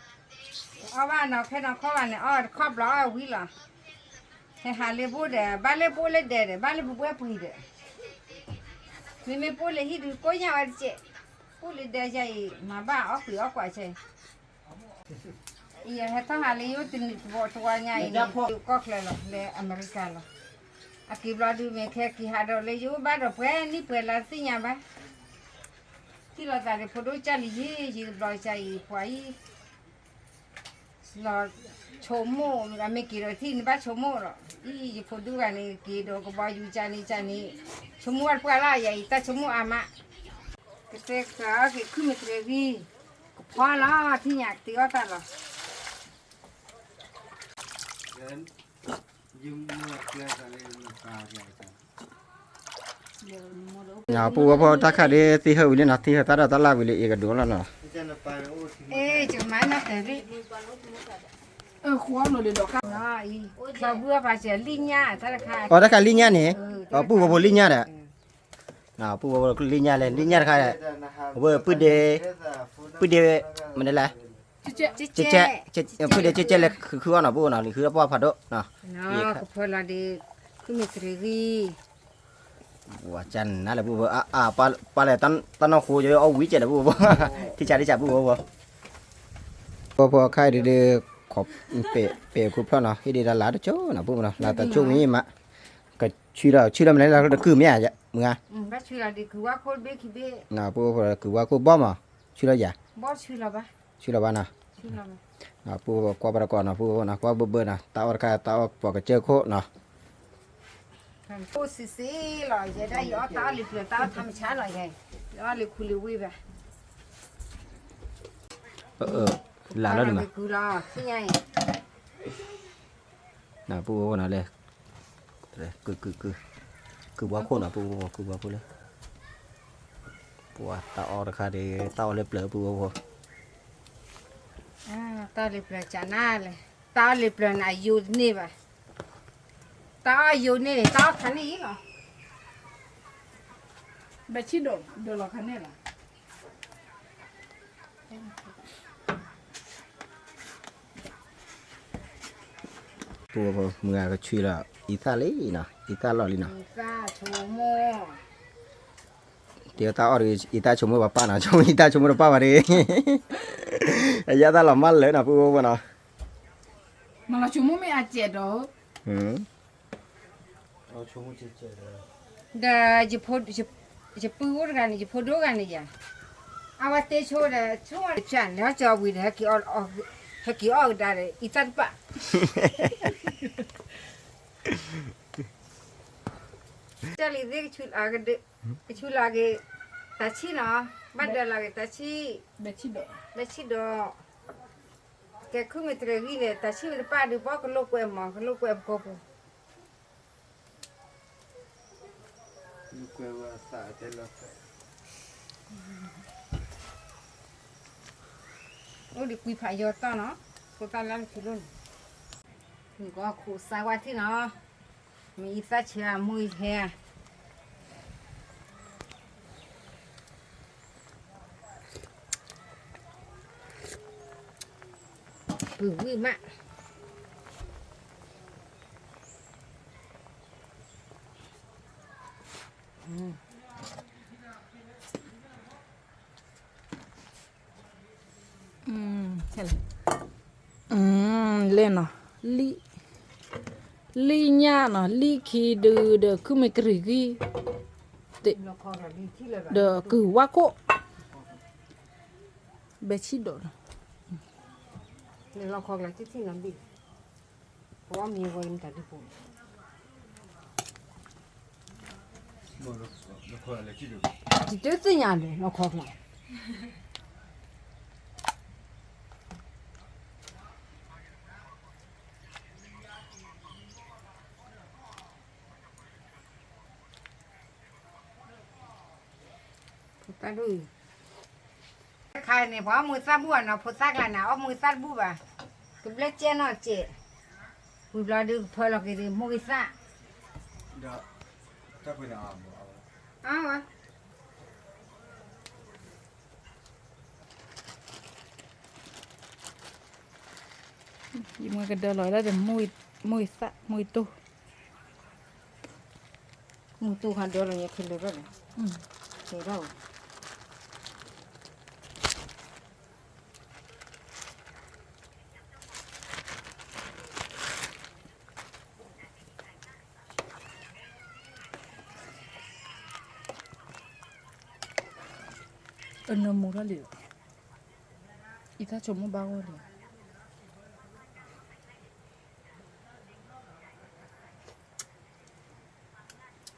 အီၣ်ဝံၤလီၤ, ဟဲဟးလၢဘိၣ်ဒီး ဘၣ်လၢပအိၣ်လၢဒဲးဒီး ဘၣ်လၢပဘှဲပှံၤဒီး, မ့မ့ၢ်ပအိၣ်လၢဟံၣ်ဒုးကိညၣ်ဝဲတကဲး, ပအိၣ်လၢဒဲးယၤအံၤ မၤဘၣ်အီၣ်ကွံာ်အီၣ်ကွၢ်ဆဲး ယဟဲထီၣ်ဟးလၢယအိၣ်တနံၤတဝီညါအံၤန့ၣ် ကီၢ်ချၢလီၤ လၢအမဲရကၤလီၤ, အက့ၤဘျီဒုးမ့ၢ်ခဲက့ၤဟးဒီးလၢယအိၣ်ဘၣ်ဒီးပှဲၤနံၣ်ပှဲၤလါသ့ၣ်ညါဘၣ်, ထံၣ်လိာ်သးဒီးဖိဒိၣ်ကၢ်လံၤယံၤ ယံၤတဘျီကၢ်အံၤ ပှၤအံၤ လီၤဆိကမိၣ် အမ့ၢ်က့ၤဒီးထံၣ်န့ၣ်ဘၣ်ဆိကမိၣ်ဒီး အံၤယဖိဒိၣ်ဂၤန့ၣ် က့ၤဒီးကဘီယူၤကၢ်န့ၣ်ကၢ်န့ၣ် ဆိကမိၣ်အတပှၢ်လၢယၤအံၤ တၢ်ဆိကမိၣ်အါမး, ကတဲကီက့ၤခုမ့ၢ်တြဲၤဂံၢ်, ကဖီလီၤ ထံၣ်ညါကတ့အီၣ်တၢ်လီၤ ပူဝဲဖိတၢ်ခါဒ်သ့ဟၢဝံၤလံနီၤ သ့ဟၢသၣ်ဒီးတၢ်လၢဝံၤလံ အ့ၣ်ကဒိလီၤနီၤ, အီၣ်တၢ်ခါလံၣ်ညါန့ၣ်, အီၣ်ပူဝဲဖိလံၣ်ညါဒီး, ပူဝဲဖိလံၣ်ညါလဲၣ် လံၣ်ညါတခါ, အဝဲပုၢ်ဒ့, ပုၢ်ဒ့, မနုၤလဲၣ်, ပုၢ်ဒ့ကဲကဲလဲၣ် ခုခုအီၣ်နီၤ ပူဝဲနီၤ လံၤဃုအပှၢ်ဖးဒိၣ်နီၤ, ကဖီလီၤဒ်, ခုမ့ၢ်တြဲၤဂံၢ် ဝဲကနၤလၢပူဝဲ, ပာ်လဲၣ်တၢ်နီၢ်ဃိ ယအီၣ်ဝံၤကဲလၢပူဝဲ, ထံဆးထံဆးပူဝဲ, ပဖိခါအံၤဒုး, ပဲာ်ခိၣ်ဖျီၣ်နီၤ ဟ့ၣ်ဒံးတၢ်လါတကၠိနီၤ ပူဝဲနီၤ လါတကၠိမ့ၢ်မး, ကဆံလီၤ ဆံလီၤမနုၤလဲၣ် တကုၢ်မ့ၢ်ဧါ, မုၢ်ဂၤ, ပဖိကဝါခိၣ်ဘီမး, ဆံလီၤယၤ, ဆံလီၤဘၣ်နီၤ, ပဖိကွၢ်ဘၣ်တကီၢ်နီၤ ပဖိနီၤ ကွၢ်ဘၢဘၢနီၤ တၢ်အီၣ်တခါ တၢ်အီၣ်ပှၤကစၢၢ်ခိၣ်နီၤ အိၣ်စံးစ့လီၤ ယဲဒၣ်ယအီၣ်တၢ်အီၣ်လံၤပျၢၤ တၢ်အီၣ်ထါမဆါလီၤယဲ, ယအီၣ်လံၤခူလံၤဝ့ၢ်ဘၣ်, လၢ်လီၤန့ၣ်မး, ပူဝဲနီၤလဲၣ်, ကုၤ, ကုၤ, ကုၤဘီခိၣ်နီၤ ပူဝဲ ကုၤဘီခိၣ်လၢ, ပှၤတၢ်အီၣ်တခါဒ် တၢ်အီၣ်လၢပျၢၤပူဝဲ, တၢ်အီၣ်လံၤပျၢၤကနၤလဲၣ်, တၢ်အီၣ်လံၤပျၢၤန့ၣ် အယိတန့ၢ်ဘၣ် တၢ်အီၣ်ယိာ်န့ၢ်န့ၣ် တၢ်အီၣ်ခါန့ၣ်လီၤ. ဘၣ်ဆံၣ်ဒိၣ်ဒိၣ်လီၤခါန့ၣ်လီၤ. ပူဝဲမုၢ်ဂၤကဆံလီၤ အံသၣ်လံနီၤ အံသၣ်လီၢ်လံနီၤ. တၢ်အီၣ်တဂ့ၤ အံသၣ်ဆိကမိၣ်ပှၤပၢ်နီၤ ဆိကမိၣ်အံသၣ်ဆိကမိၣ်တပၢ်ဘၣ်တဂ့ၤ. အယါသၣ်လီၤမၢ်လၢာ်နီၤ ပူဝဲနီၤ. မ့ၢ်လီၤဆိကမိၣ်မ့ၢ်အစဲးဒီး ဒီး ယပုၢ်အိၣ်တဂၤန့ၣ် ယဖိဒိၣ်ဂၤန့ၣ်ယၤ, အဝဲတဲဆိဒီး ဆိဝဲတဖျၢၣ်န့ၣ် ဟဲက့ၤအီၣ်ဝံၤဒီး ဟဲက့ၤအီၣ်ကဒါဒီး အံသၣ်တပၢ် ကၢ်လံၤသ့ၣ် ကဆူလီၤက့ၤ တၢ်ဆံၣ်နီၤ, ဘၣ်ဒၢလီၤက့ၤတၢ်ဆံၣ်, ဘၣ်ဆံၣ်ဒီး, ကဲခုမ့ၢ်တြဲၤဂံၢ်န့ၣ် တၢ်ဆံၣ်မ့ၢ်တပၢ်ဒုး ဘီကလိာ်ကွဲမး ကလိာ်ကွဲပကိာ်ပူၤ အိၣ်ဒံးကွံဖးယီၤတီၢ်နီၤ, ဖိသၣ်လၢနဖံးလိၣ်န့ၣ်, နကခိးစါဝါထံၣ်နီၤ, မ့ၢ်အံသၣ်ဆၢအမိၢ်အံဟဲ ပုၢ်ဝံၣ်မး လဲၣ်နီၤ, လံၣ်ညၣ်နီၤ, လံၣ်ခံဒုဒီး ခုမ့ၢ်ကရံၣ်ဂံၢ်, ဒီးကုၢ်ဝါခိၣ်, ဘဲဆံၣ်ဒီးနီၤ, လီခီကျါတထံၣ်နီၤဘ့ၣ်, ပအီၣ်မ့ၤဝဲမတၤဒုပူၤ, ယတသ့ၣ်ညါဒီး လီခီကျါ ဖိသၣ်ဒိၣ်အံၤ, တခါန့ၣ် ပှၤအီၣ်မူသၣ်ဘူၣ်ဘၣ်နီၤ, ဖိသၣ်ကျါန့ၣ် အီၣ်မူသၣ်တဘူၣ်ဘၣ်, ကဘျဲၣ်ကဲနီၢ်စဲး, ဝံၤဘျီဒုးကဖၢလီၤက့ၤဒုး မိၢ်ဂ့ၤသၣ်, အဝဲ ယမ့ၢ်ကဒၢလီၤဒၣ်ဒီး မိၢ်ဂ့ၤသၣ် မိၢ်ဂ့ၤတိၢ်, မိၢ်တိၢ်ခါဒၢလီၤညါခဲလၢာ်ဘၣ်လဲၣ်, ကဲဒၣ် အနၢမူထီၣ်လံ, အံသၣ်ဆိမိၣ်ဘၣ်ဂီၢ်လံ,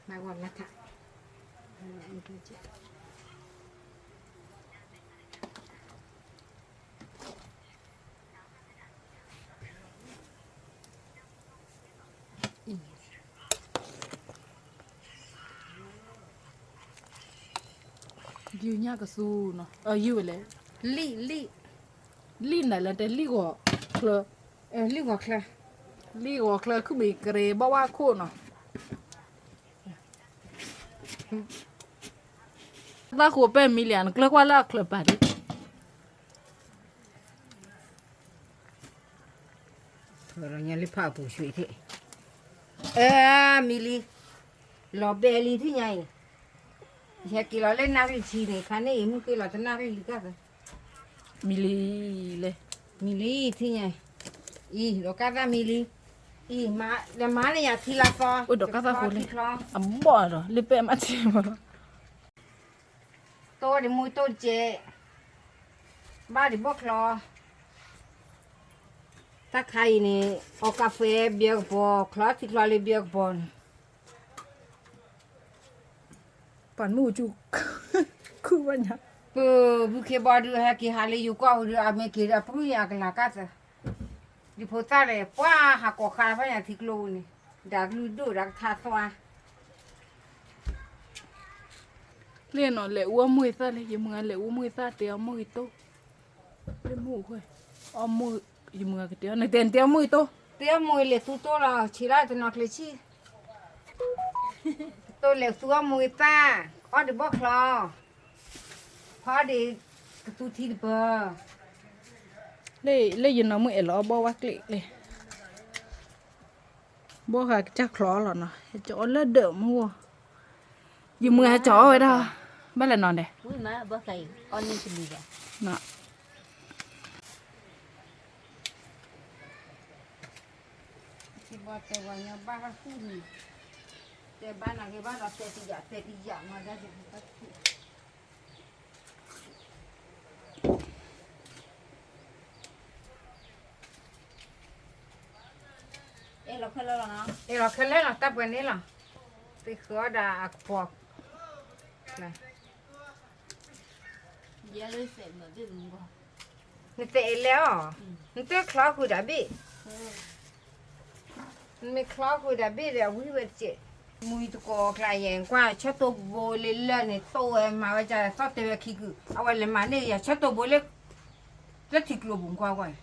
မၤဂီၤလၢ်ထး ယုၢ်ညၣ်ကသူနီၤ, ယုၢ်ဝဲလဲၣ်, လံၣ်, လံၣ်, လံၣ်နၤလၢတဲလံၣ်ဂီၤချၢ, လံၣ်ဂီၤချၢ, လံၣ်ဂီၤချၢ ခုၣ်ဘံၣ်ကရ့ဘၣ်ဝါခိၣ်နီၤ, သၣ်ဃိပဲၢ်မံလံဧါ နကျၢၤကွၢ်လၢအချၢပာ်ဒံး လီၤညါလၢဖးအပူၤဆှံထံး, အဲ မံလံ, လီၤဘဲလံထံၣ်ညါအံၤ, ယဟဲက့ၤလီၤလၢနၣ်ရံၣ်ထံန့ၣ် ခါန့ၣ်အံၤ မုၢ်က့ၤလီၤတနၣ်ရံၣ်လံကၢ်သၢ, မံလံလဲၣ်, မံလံထံၣ်ညါ, အံၤ လီၤကၢ်သၣ်မံလံ, အံၤ ဒီးမၤန့ၢ်ယၤထံလီၤသီ, အိၣ်ဒီးကၢ်သၣ်ဃိလံ, အဘီၣ်ဒီး လၢပဲၢ်မးထံမးလီၤ တိၢ်ဒံးမူတိၢ်တကဲး, ဘၣ်ဒံးဘီၣ်ချီ, တၢ်ခါအံၤန့ၣ် အီကါဖဲဘျဲကပီၤ ချီထံချီလၢဘျဲကပီၤန့ၣ်, ပှၤမုၣ်အူကၠူ ခုၣ်ဘၣ်ညါ, ပဘုခ့ဘီဒုးဟဲက့ၤဟးလၢယိၤကီၢ်ဟူဒုး အမ့ၢ်က့ၤဒီး ပှၢ်ယၤကလၤကၢ်သၢ ဒ်ဖိသၣ်လဲၣ် ပှၢ်ဟးကိးခါဖဲညါထံကျိပူၤန့ၣ်, ဒၣ်ကလုၢ်ဒိၣ်ဒၣ်ကထါသွါ လၢနီၤ လဲၤအူအီၣ်မိၢ်ဂ့ၤသၣ်လၢ ယမုၢ်ဂၤလဲၤအူအီၣ်မိၢ်ဂ့ၤသၣ် တဲအီၣ်မိၢ်ဂ့ၤတိၢ်, လၢမိၢ်အူခွဲး, အီၣ်မိၢ်, ယမုၢ်ဂၤကတဲအီၣ် နတဲနတဲအီၣ်မိၢ်ဂ့ၤတိၢ်, တဲအီၣ်မိၢ်ဂ့ၤလဲၤသူတိၢ်လီၤ ဆံးလၢတနီၤကျဲၤဆံၣ်, တိၢ်လဲၤသူအီၣ်မိၢ်ဂ့ၤသၣ်, အီၣ်ဒံးဘီၣ်ချီ, ဖီဒံးကသူထံတပၢၤ, လၢယနီၢ်မုၣ်အဲၣ်လီၤအီၣ်ဘီၣ်ဝါကျ့ၣ်လၢ ဘီၣ်ဃးကစၢ်ချီလီၤနီၤ ဟဲကၠီအီၣ်လၢဒၢးမူဂီၢ်, ယမုၢ်ဟဲကၠီအီၣ်ဝဲဒၣ်, ဘၣ်လဲၣ်နီၤဒဲး, ဘီတဲဝဲညီဘၣ်ဟူန့ၣ်, တဲဘၣ်နၤဂ့ၤဘၣ်ဒီး တဲတယာ် တဲတယာ်မးဒၣ်, အဲၣ်လီၤခဲလၢာ်လီၤ, တၢ်ပှဲၤန့ၣ်လီၤ, သ့ဃုအီၣ်ဒၣ်အကပီၤ, နသဲးအလဲအီၤ, နတချီဃုာ်ဒၣ်ဘ့ၣ်, နမ့ၢ်ချီဃုာ်ဒၣ်ဘ့ၣ်ဒီး အဝံဝဲတစဲး, မုၢ်တကိးကျါယဲၢ် ကွၢ်ဆၢတိၢ်ဘိလၢလၢ်န့ၣ် တိၢ်ဝဲမၤဝဲကၢ်သီၣ်တဲဝဲခံကုာ် အဝဲလဲၤမၤန့ၢ်ယၤဆၢတိၢ်ဘိလၢ လၢထံကျိပူၤကွၢ်ကွၢ်,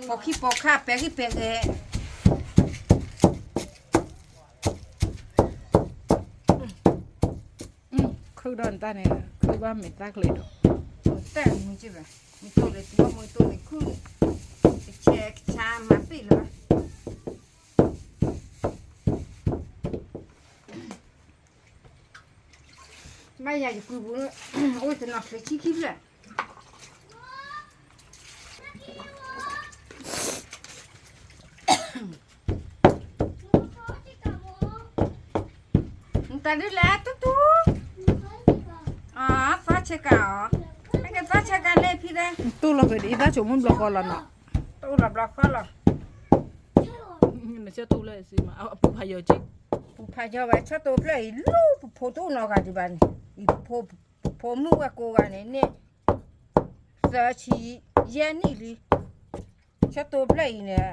ပိာ်ခံပိာ်ခါပဲာ်ဂံၢ်ပဲာ်ဂဲၤ ခုၣ်ဒီးနတၢ်န့ၣ် ခုၣ်ဘၣ်မ့ၢ်သၣ်ချ့ဒီး, တၢ်မုၢ်က့ဘၣ်, မ့ၢ်တိၢ်လဲၤသူအီၣ်မိၢ်တိၢ်န့ၣ်ခုၣ်, ကဆဲးကဆါမၤသ့ၣ်လၢၤဘၣ်, ဘၣ်ယၤယကုပူၤ, အိၣ်တနီၤချ့ဆံခံဖျၢၣ်. တၢ်ဒုးလဲၣ်တူတူ, အသီဆဲးကၤအီၤ, ဟဲက့ၤသီဆဲးကၤန့ၣ်ဖံတဲ, တူၢ်လီၤဖဲဒ်အံၤ သးဆိမိၣ်ဘျီဃီလီၤနီၤ, တူၢ်လီၤဘျီဃီလီၤ, နဆၢတူၢ်လၢအစံမး အပူၤဖးယီၤက့, ပူၤဖးယီၤဝဲဆၢတူၢ်ဖျၢၣ်အံၤ လူပဖိတအိၣ်နီတဂၤဒံးဘၣ်န့ၣ်, အံၤပဖိမုၣ်ဝဲကိးဂၤန့ၣ်န့ၣ်, သၢဆံယဲၢ်နံၣ်လံ, ဆၢတူၢ်ဖျၢၣ်အံၤန့ၣ်,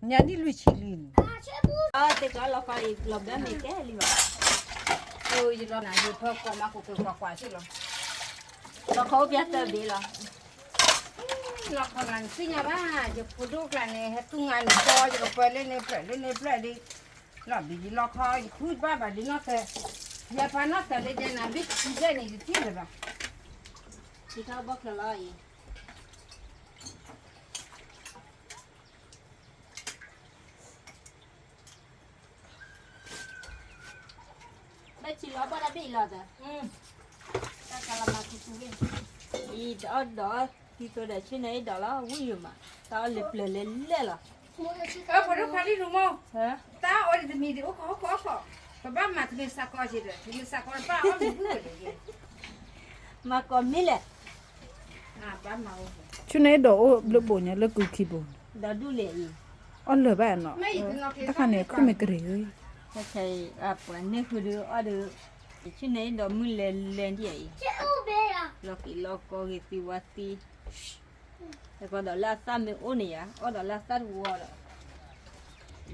ညါနံၣ်လွံၢ်ဆံလံန့ၣ်, အလီၤဃီလီၤဘၢမ့ၢ်ကဲလံဘၣ်, ယလီၤနၤယဖၢကွၢ်မၤကိးကွၢ်ကွၢ်ဆ့လီၤ, လီၤဃီအိၣ်ပျဲသၢဘ့ၣ်လီၤ, လီၤဃီနၤနသ့ၣ်ညါဘၣ်, ယဖိဒိၣ်ကျါန့ၣ် ဟဲတူၢ်ငါန့ၣ်ကီ ယကပၢလၢန့ၣ်ဖျၢၣ်လၢန့ၣ်ဖျၢၣ်ဒ်, လီၤဘံယလီၤဃီ ယဃုဘၣ်ဘၣ်လံနီၢ်သၢ, ယပၢ်နီၢ်သၢလၢဒဲနၤဘ့ၣ်တံၢ်ဖျၢၣ်န့ၣ် ယတံၢ်လၢၤဘၣ်, ယထီၣ်ဘီၣ်ချၢလီၤအံၤ ဘၣ်ဆံလီၤဘၣ်တၢ်ဘ့ၣ်အံၤလီၤသၢ, တၢ်ကလီၤမၤထူထူဝဲ, အံၤတအီၣ်ဒီး, သံသိဒီးဆ့ၣ်နီၤအ့ၣ်ဒိးလီၤ ဝံၣ်ယိာ်မး, တၢ်အီၣ်လၢပျၢၤလဲၤလဲၣ်လီၤ, ဖိဒိၣ်ခွါလံလူၤမိၢ်, တၢ်အီၣ်ဒ်တမံၤဒ်အိၣ်ခိးအိၣ်ခိးအိၣ်ခိး, ပဘၣ်မၤတမ့ၢ်စးကီးက့ဒီး တမ့ၢ်စးကီးတဘၣ်အီၣ်မ့ၢ်ဝံၣ်ဝဲလဲၣ်, မၤကီးမ့ၢ်လဲၣ်, ဆ့ၣ်နီၤအ့ၣ်ဒိးအိၣ်ဘျုးဘိၣ်ညါလၢကုခံပူၤ, ဒီးဒူၣ်လဲၣ်အံၤ, အီၣ်လၢၤဘၣ်နီၤ, တခါန့ၣ် ခုၣ်မ့ၢ်ကရံၣ်ဧၢ, ပှၤန့ၢ်ဃုာ်ဒီးအီၣ်ဒီး, ဆ့ၣ်နီၤအ့ၣ်ဒိးမုၢ်လဲၤလဲၤဒ်အံၤ, လီၤက့ၤလီၤကီဂ့ၤသံဝါသံ, တကီ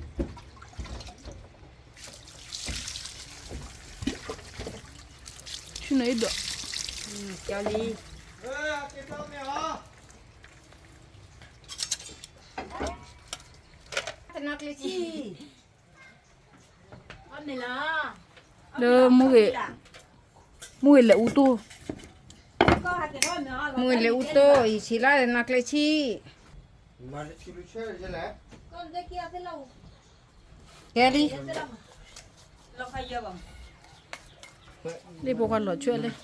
ဒီးလၢအသၣ်မ့ၢ်အိၣ်န့ၣ်ယါ အီၣ်ဒီးလၢအသၣ်တဝီဒီး ဆ့ၣ်နီၤအ့ၣ်ဒိး, ကၠီလံ, တနီၤကျ့ဆံ, လၢမုၢ်ဂ့ၤ, မုၢ်ဂ့ၤလဲၤအူတိၢ်, မုၢ်ဂ့ၤလဲၤအူတိၢ် ယဆံးလၢတနီၤကျ့ဆံ, ကဲလံ, လံဖိခွါလီၤဆွဲလဲၣ်,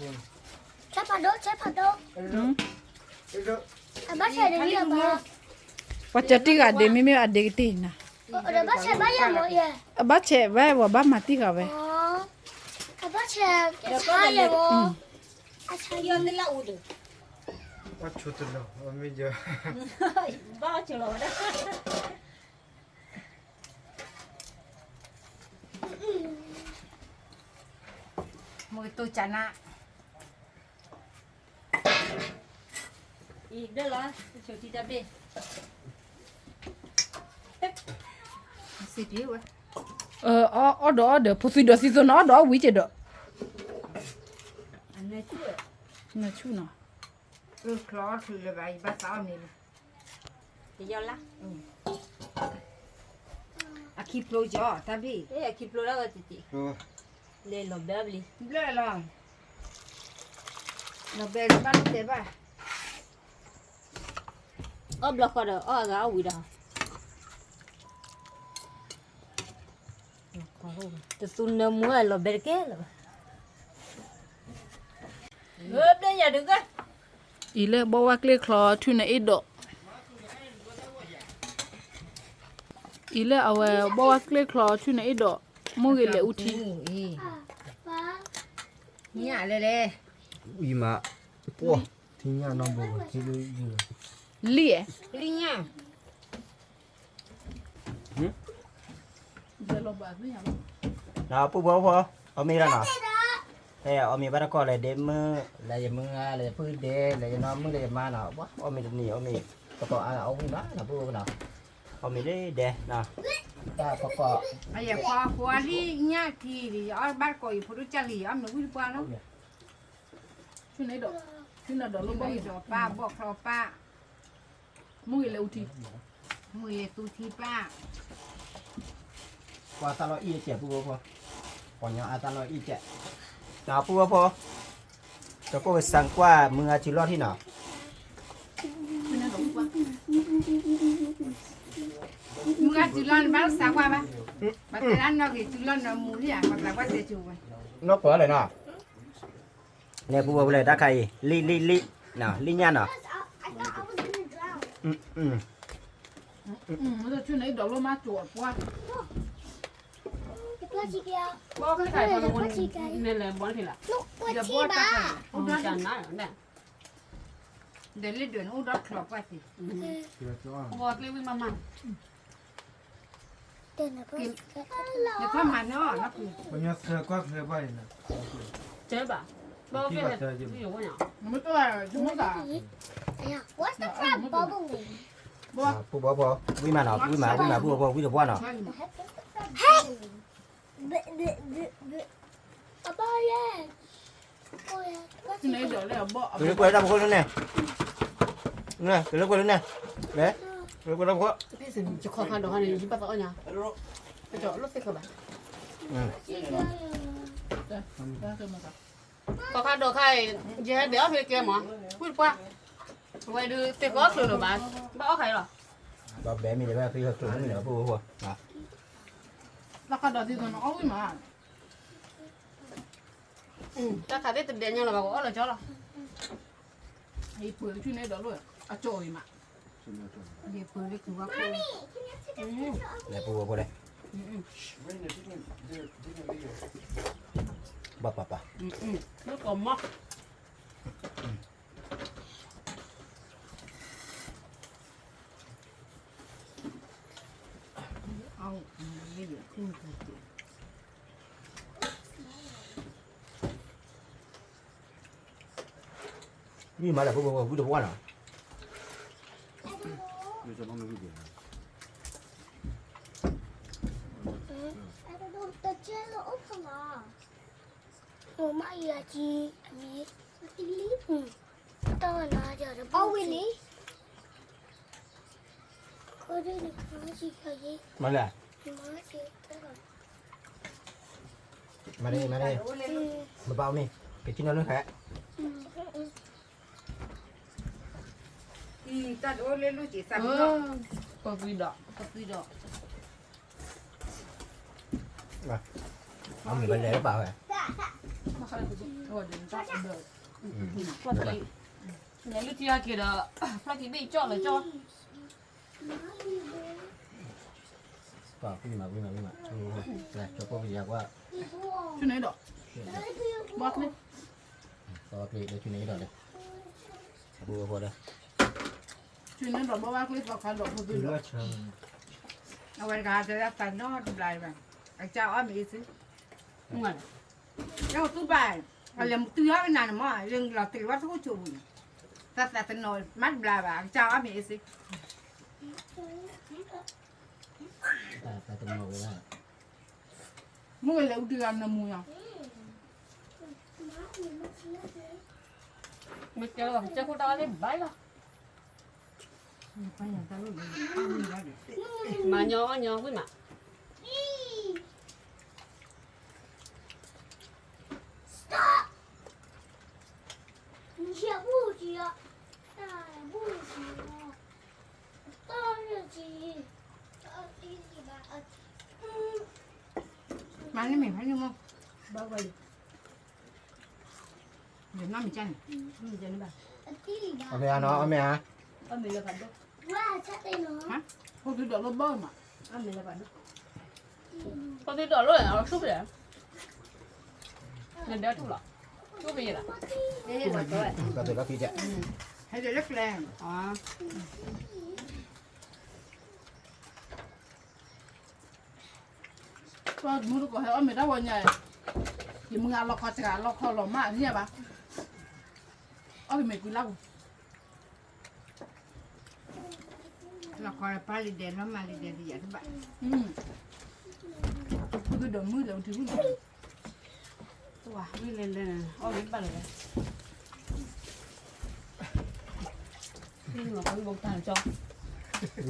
ဆဲဖးဒိၣ် ဆဲဖးဒိၣ်, အဘၣ်ဆဲးဒ်လံအဘၣ်, ပှၤစၢၤတံၢ်ဂၤဒ့ မ့မ့ၢ်အဒ့ကတ့ၢ်နၤ, အဘၣ်ဆဲးဘၣ်ယဲမ့ၢ်ယဲ, အဘၣ်ဆဲးဘၣ်ဝဲဘၣ်မၤတံၢ်ဂၤဝဲ, အဘၣ်ဆဲးဆါယဲမ့ၢ်, အဆါယဲ, ဘၣ်ဆိတလီၤ, ဘၣ်ဆိလီၤဝဲဒၣ် မုၢ်ကတိၢ်ကနၣ်, အံၤဘျဲၣ်လီၤ တဆိးထံတၢ်ဘ့ၣ်, စံးတံၢ်ဝဲ, အီၣ်ဒီးအီၣ်ဒီး ဖိသွံဒီးသံသိနီၤ အီၣ်ဒီးအီၣ်ဝံၤက့ၤဒီး, နဆူၣ်နီၤ, ချီအီၣ်ထုးလၢၤဘၣ် ယဘၣ်သးအီၣ်မ့ၤလီၤ, တယီလၢ် အခံဖျိကီး တၢ်ဘ့ၣ် အခံဖျိဒၣ်ဝဲတံၢ်တံၢ်, လဲၤလီၤဘဲဘျီ ဘျဲၣ်လီၤ, လီၤဘဲဘၣ်လီၤတဲာ်ဘၣ်, အီၣ်ဘျီဃီဒီး အီၣ်အဂၤအီၣ်ဝံၤဒီး, တသူနၢမူလီၤဘဲတကဲလၢၤဘၣ်, ဘျဲၣ်ယၤတဂၤ အံၤလၢဘီဝါကျဲချီ ထုးနၤအ့ၣ်ဒိး, အံၤလၢအဝဲဘီဝါကျဲချီ ထုးနၤအ့ၣ်ဒိး, မုၢ်ဂ့ၤလဲၤအူထံ, ညၣ်လဲၤလဲၤ, အံၤမး, ပှၢ်, ထံညၣ်နီတဘိ, လံ, လံညၣ် နပူဖိဖိ, အီၣ်မ့ၤလီၤနီၤ, အီၣ်မ့ၤဘၣ်တကိးလဲၤဒဲမုၢ်, လဲၤယမုၢ်ဧါ, လဲၤယဖုဒဲ, လဲၤယနီၢ်မုၢ် လဲၤယမါနီၤ, အီၣ်မ့ၤတနံၤ အီၣ်မ့ၤ, တကိးအါဂၤအီၣ်ဝံၤမး နပူဖိနီၤ, အီၣ်မ့ၤလၢဒဲနီၤ, တၢ်ပကိး, ယကွၢ်ဃီလံညၣ်ထံဒံး ယအီၣ်ဘၣ်တကိး ယဖိဒိၣ်ကၢ်လံ ယအီၣ်မ့ၤဝံၤတပှၢ်လီၤ, ဆူနဒီးလီၤဘီၣ်ဂ့ၤဒီးပၢ် ဘီၣ်ချီပၢ် မုၢ်ဂ့ၤလဲၤအူထံ, မုၢ်ဂ့ၤလဲၤသူထံပၢ်, ပှၤသးလီအံၣ်တစဲးပူဖိဖိ, ပှၤညီအသးလီအံၣ်တစဲး, နပူဖိဖိ, တကိးကစၢ်ကွၢ်မုၢ်ဂၤစုလီၢ်ထံနီၤ, မုၢ်ဂၤစုလီၢ်နဘၣ်စးကွၢ်ဘၣ်, ပှၤတဲဒၣ်နီၢ်ဂ့ၤစုလီၢ်နီၢ်မူလံဧါ ပှၤသးကွၢ်တဲစိဝဲ, နီၢ်ပှၤလဲၣ်နီၤ လဲၤပူဖိဖိလဲၣ် တၢ်ခါအံၤ လံ လံ လံ လံညၣ်နီၤ, ဆူနဒီးလီၤမး ကၠိပှၢ်, ဘီခဲခါအံၤ နဲလဲၤဘီနထံၣ်လၢ ယဘီတၢ်ခါန့ၣ် အိၣ်ဒီးနၤန့ၣ် ဒီးလ့ဒွဲၣ်န့ၣ်အိၣ်ဒီးချီၣ်ပှၢ်သ့ၣ် ဘီကျ့ဝံၤမးမး နထီၣ်မၤန့ၢ်အီၤ ပှၤညီသၢကွၢ်ချၢဘၣ်အံၤန့ၣ် တဲဘၣ် ဘီကဲ နမ့ၢ်တၢ် What's the problem? ပူဘီဘီ ဝံၣ်မးနီၤ ဝံၣ်မး ဝံၣ်မး ပူဘီဘီ ဝံၣ်တဘီနီၤ ကလၢကွဲတၢ်ဖိခိၣ်န့ၣ် ကလၢကွဲတၢ်ဖိခိၣ် ယခီခါဒီးခါန့ၣ် ယဘၣ်သးအီၣ်ညါ ကလိၣ်သ့ၣ်ခါဘၣ် ခီခါဒီးခါအံၤ ယဟဲဒဲးအီၣ်ဖဲကဲမး ဝံၣ်တပှၢ် အဝဲဒုးသ့ၣ်ကီအီၣ်ချုးလၢၤဘၣ် ဘၣ်အီၣ်ခါအံၤလီၤ ဘၣ်ဘဲမ့ၢ်လၢဘၣ်ဖဲအီၣ်ချုးမ့ၢ်န့ၣ် ပအိၣ် လၢခါဒီးဒ်သိးနအီၣ်ဝံၣ်မး တၢ်ခးသ့ၣ်တဒဲးညါလီၤဘၣ် ကအီၣ်လီၤကၠီလီၤ ယပှ့ၤကဆူၣ်န့ၣ်ဒီးလိၣ် အကၠီအံၤမး ယပှ့ၤလၢကူဝါခိၣ် လဲၤပူဝဲဖိလဲၣ် ဘၣ်ပၢ်ပၢ် လၢကီၢ်မး ဝံၣ်မးလၢ ဖိဖိဖိ ဝံၣ်တဘီနီၤ မၤလဲၣ် မၤန့ၢ် မၤန့ၢ် ဘၣ်ဘၣ်အီၣ်မ့ၢ် ကဆ့ၣ်နီၤလၢဟဲ ပကွံဒီး ပကွံဒီး အမ့ၢ်ဘၣ်လဲၤလၢပာ်ဝဲ လဲၤလုၢ်ထံအီၣ်က့ၤဒီး ဖျီၣ်က့ၤဘ့ၣ်ကၠီၣ်လၢကၠီၣ် ပှၤဝံၣ်မး ဝံၣ်မး ဝံၣ်မး ကၠီၣ်ပီၣ်ကယၤကွၢ် ဆူန့ၣ်ဒီး ဘီကျ့ ဘီကျ့ လၢဆူန့ၣ်ဒီးလဲၣ် အပူၤအဃိဒီး ဆူန့ၣ်ဒီးဘီဘၣ်ကျ့ သီခါဒီးဖိသ့ၣ်ဒီး အဝဲတဂၤတဲဒၣ်သးနီတဘျီဘၣ် အကစၢ်အီၣ်မ့ၢ်အ့ၣ်စ့ လၢသူၣ်ဘၣ် အလဲၤမတုၤအီၣ်ကနၤန့ၣ်မး လၢလီၤတ့ၢ်ဝဲသကိးဆိးပူၤန့ၣ် သးသးတနီၤမးတဘျီဘၣ် အကစၢ်အီၣ်မ့ၢ်အ့ၣ်စ့ တၢ်တနီၤဝဲဒၣ် မ့ၢ်ဝဲလဲၤအူတဂၤနမူယၤ မ့ၢ်ကဲလီၤ ကဲခိၣ်တၢ်ဝဲသ့ၣ်ဘၣ်လီၤ မၤညီအီၣ်ညီဝံၣ်မး မၤန့ၢ်မ့ၢ်ဖဲန့ၣ်မ့ၢ် ဘၣ်ဝဲလံ ယနီၢ်မ့ၢ်ကၢ်န့ၣ် အီၣ်မ့ၢ်ဧါနီၤ အီၣ်မ့ၢ်ဧါ ဖိသုဒီးလိၣ်ဘၣ်မး ဖိသုဒီးလိၣ် အဆူၣ်ဖဲလဲၣ် နဒဲထူၣ်လီၤ ဆူၣ်ဖဲယဲလီၤ ကၠီၣ်ဖဲယဲလီၤ ကၠီၣ်ဖဲယဲလီၤ ဟဲဒီးလၢကျဲ ပှၤမူတကိးဟဲအီၣ်မ့ၤတၢ်ဝီညါ ယမုၢ်ဂၤလီၤခီစှၤလီၤခီလီၤမးအနံၣ်ဘၣ် အီၣ်က့ၤမ့ၤကွံလၢ်ပူၤ လီၤခီပၢ်လံဒဲးလီၤမၤလံဒဲးလံယၤတဘၣ် ဖိသုဒီးမုၢ်လၢပထံၣ်မုၢ်လီၤ ဝံၤလဲၤလဲၤ အီၣ်မ့ၤတဘၣ်လၢၤဘၣ် မ့ၢ်တၢ် ခီ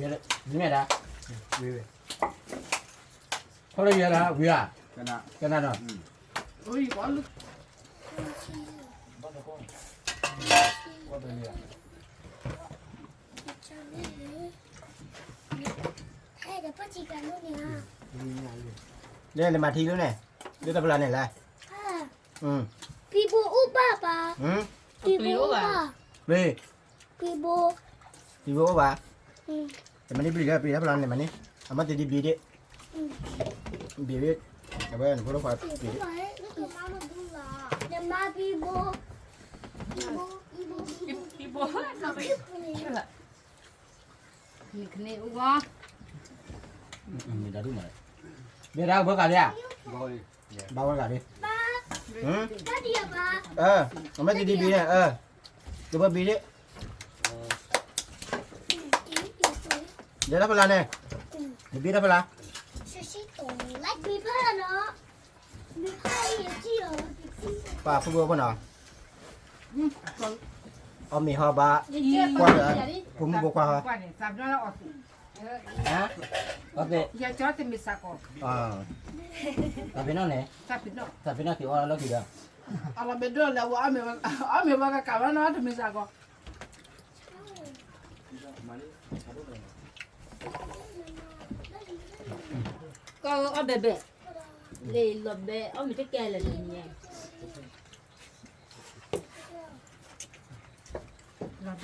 လၢယဲဒၣ် ဝံၤဧါ ကနၣ်ဒီး လဲၤနမၤထံလၢန့ၣ် လၢတၢ်ဖျါန့ၣ်လဲၣ် ပံၤဘိအိၣ်ဘၣ်ပၢ် ပံၤဘိအိၣ်ဘၣ် ပံၤ ပံၤဘိ ပံၤဘိအိၣ်ဘၣ် တမၤန့ၢ်ဘျုးလၢပံၤတၢ်ဖျါန့ၣ်မၤန့ၢ် အမ့ၢ်တဒ်ဘံဒ့ ဘံဘ့ အဝဲနဖိဒိၣ်ခွါပ့ၤ, မ့ၢ်ဒၣ်ဘၣ်ဂၤလံဧါ, ဘၣ်ဝဲဂၤလံ, အမ့ၢ်တဒံးဘံန့ၣ်, တဘၣ်ဘံလံ, ဒဲတၢ်ဖဲလၢ်န့ၣ်, နဘံတၢ်ဖဲလၢ် ပာ်ဖုဝဲဖိနီၤ, အီၣ်မ့ၤဟီဘၣ်, ကွၢ်လၢ, ဖိမုၣ်ဖိခွါဟီ, အီၣ်သ့, တၢ်ဖဲနီၣ်န့ၣ်, တၢ်ဖဲနီၣ်သ့ၣ်အီၣ်လီၤလီၢ်ခံဒီး, အလီၤဘဲဒိၣ်လၢ အီၣ်မ့ၤဘၣ်ကကးဘၣ်နီၤ တမ့ၢ်စ့ၢ်ကီး ကီၢ်အီၣ်ဘဲဘဲ, လံာ်လီၤဘဲ အီၣ်မ့ၤတကဲလၢာ်န့ၣ်, လီၤဘဲဒိၣ်န့ၣ်, ဖဲန့ၣ်ဒီးဒိၣ်ဘီၣ်ညါ, ကၠိဝဲကွၢ်, လံာ်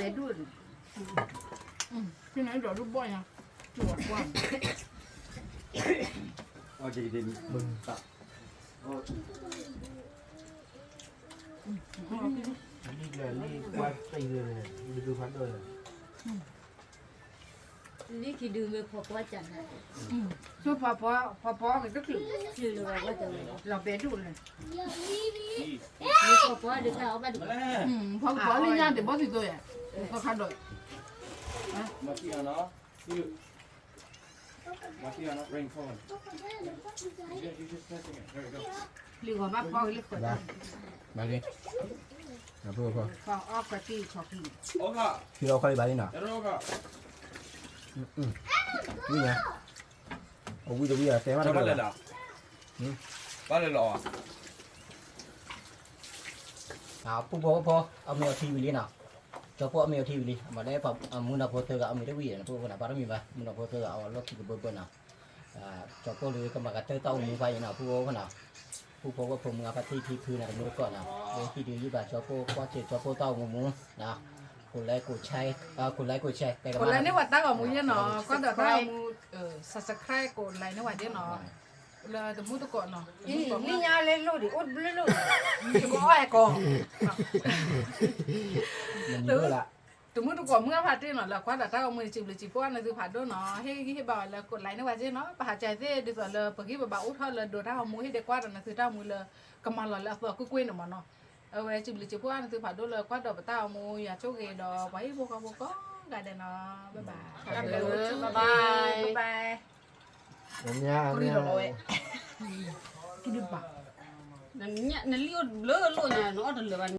လံာ်ကွၢ်တ့ၢ်လၢာ်, ဒုးဖးဒိၣ်လၢာ် လံခံဒုးမ့ၢ်ဖီပီကနၤ, ဆိဖီပီ, ဖီပီကတချုး, လီၤဘဲဒိၣ်လၢာ်, မ့ၢ်ဖီပီဒုးတၢ်အီၣ်ဘၣ်ဒံး, ဖီပီလၢညါတဘီသံသိယဲ, ဖီခါဒီး, လံာ်ဂီၤဘၣ်ဖီကလံာ်ဃီ, ဖီအီၣ်ခွဲးတံၢ်ခီခံ, ဖီအီၣ်ခွဲးတံၢ်ဘၣ်လံနီၤ, ဝံၤညါ, အဝံၤတဝံၤအတဲဘၣ်တဘၣ်လၢာ်, ဘၣ်လၢာ်လီၤ, ပူဖိဖိ, အီၣ်မ့ၤအီထံဝံၤလံနီၤ, ကၠီဖိအီၣ်မ့ၤအီထံဝံၤလံ, မ့ၢ်လၢမူနီၢ်ဖိသၢဂၤ အီၣ်မ့ၤတဝံၤန့ၣ် ပူဖိနီၤ, ဘၣ်တမံၤဘၣ်, မူနီၢ်ဖိသၢဂၤ အီၣ်လီၢ်ခံကဘၢဘၢနီၤ, ကၠီဖိလၢကမၤကတၢၢ်တၢ်အိၣ်မူဖးအံၤနီၤ ပူဖိဖိနီၤ, ပူဖိဝဲဖိမုၣ်အဖါတံၢ်ထံဖုန့ၣ် တမူတကိးနီၤ, လၢဟံၣ်ဒုးယုၢ်ဘၣ်ကၠီဖိကွၢ်စၢၤကၠီဖိတၢ်အိၣ်မူမူနီၤ, ကိးlikeကိးshare, ကိးlikeကိးshare, ကိးlikeန့ၢ်ပှၤတၢ်ဂီၤမူယဲနီၤ, ကွၢ်ဒီးတၢ်ဂီၤမူ, subscribe ကိးlikeန့ၢ်ပှၤဒ်နီၤ, လၢတမူတကိးနီၤ, လံာ်ညါလၢလိၣ်ဒံး အိၣ်တဘျုးလိၣ်, ယကအီၣ်အဲကီး တမူတကိးမုၢ်အဖါတ့ၢ်နီၤ လၢကွၢ်ဒီးတၢ်ဂီၤမူန့ၣ် စံးဘျုးစံးဖှိၣ်နသုဖးဒိၣ်နီၤ, ဟ့ၣ်ဂံၢ်ဟ့ၣ်ဘါဝဲလၢကိးlikeန့ၢ်ပှၤက့နီၤ, ပဟးကဲသ့ၣ်ဒ်သိးလၢပဂံၢ်ပဘါအိၣ်ထီၣ်လၢဒိးတၢ်ဂီၤမူ ဟ့ၣ်ဒဲးကွၢ်ဒီးနသုတၢ်ဂီၤမူလၢ ကမၤလီၤလၢအသီကွ့ၢ်ကွ့ၢ်န့ၣ်မးနီၤ, အဝဲစံးဘျုးစံးဖှိၣ်နသုဖးဒိၣ်လၢကွၢ်ဒီးပတၢ်ဂီၤမူ ယွၤဆိၣ်ဂ့ၤဒီးပှၤဟံၣ်ဖိဃီဖိကိးဂၤဒဲးနီၤ, bye bye, bye bye, bye bye. နလံၣ်အိၣ်ဘျၢလိၣ်ညါ နအီၣ်တလၢာ်ဘၣ်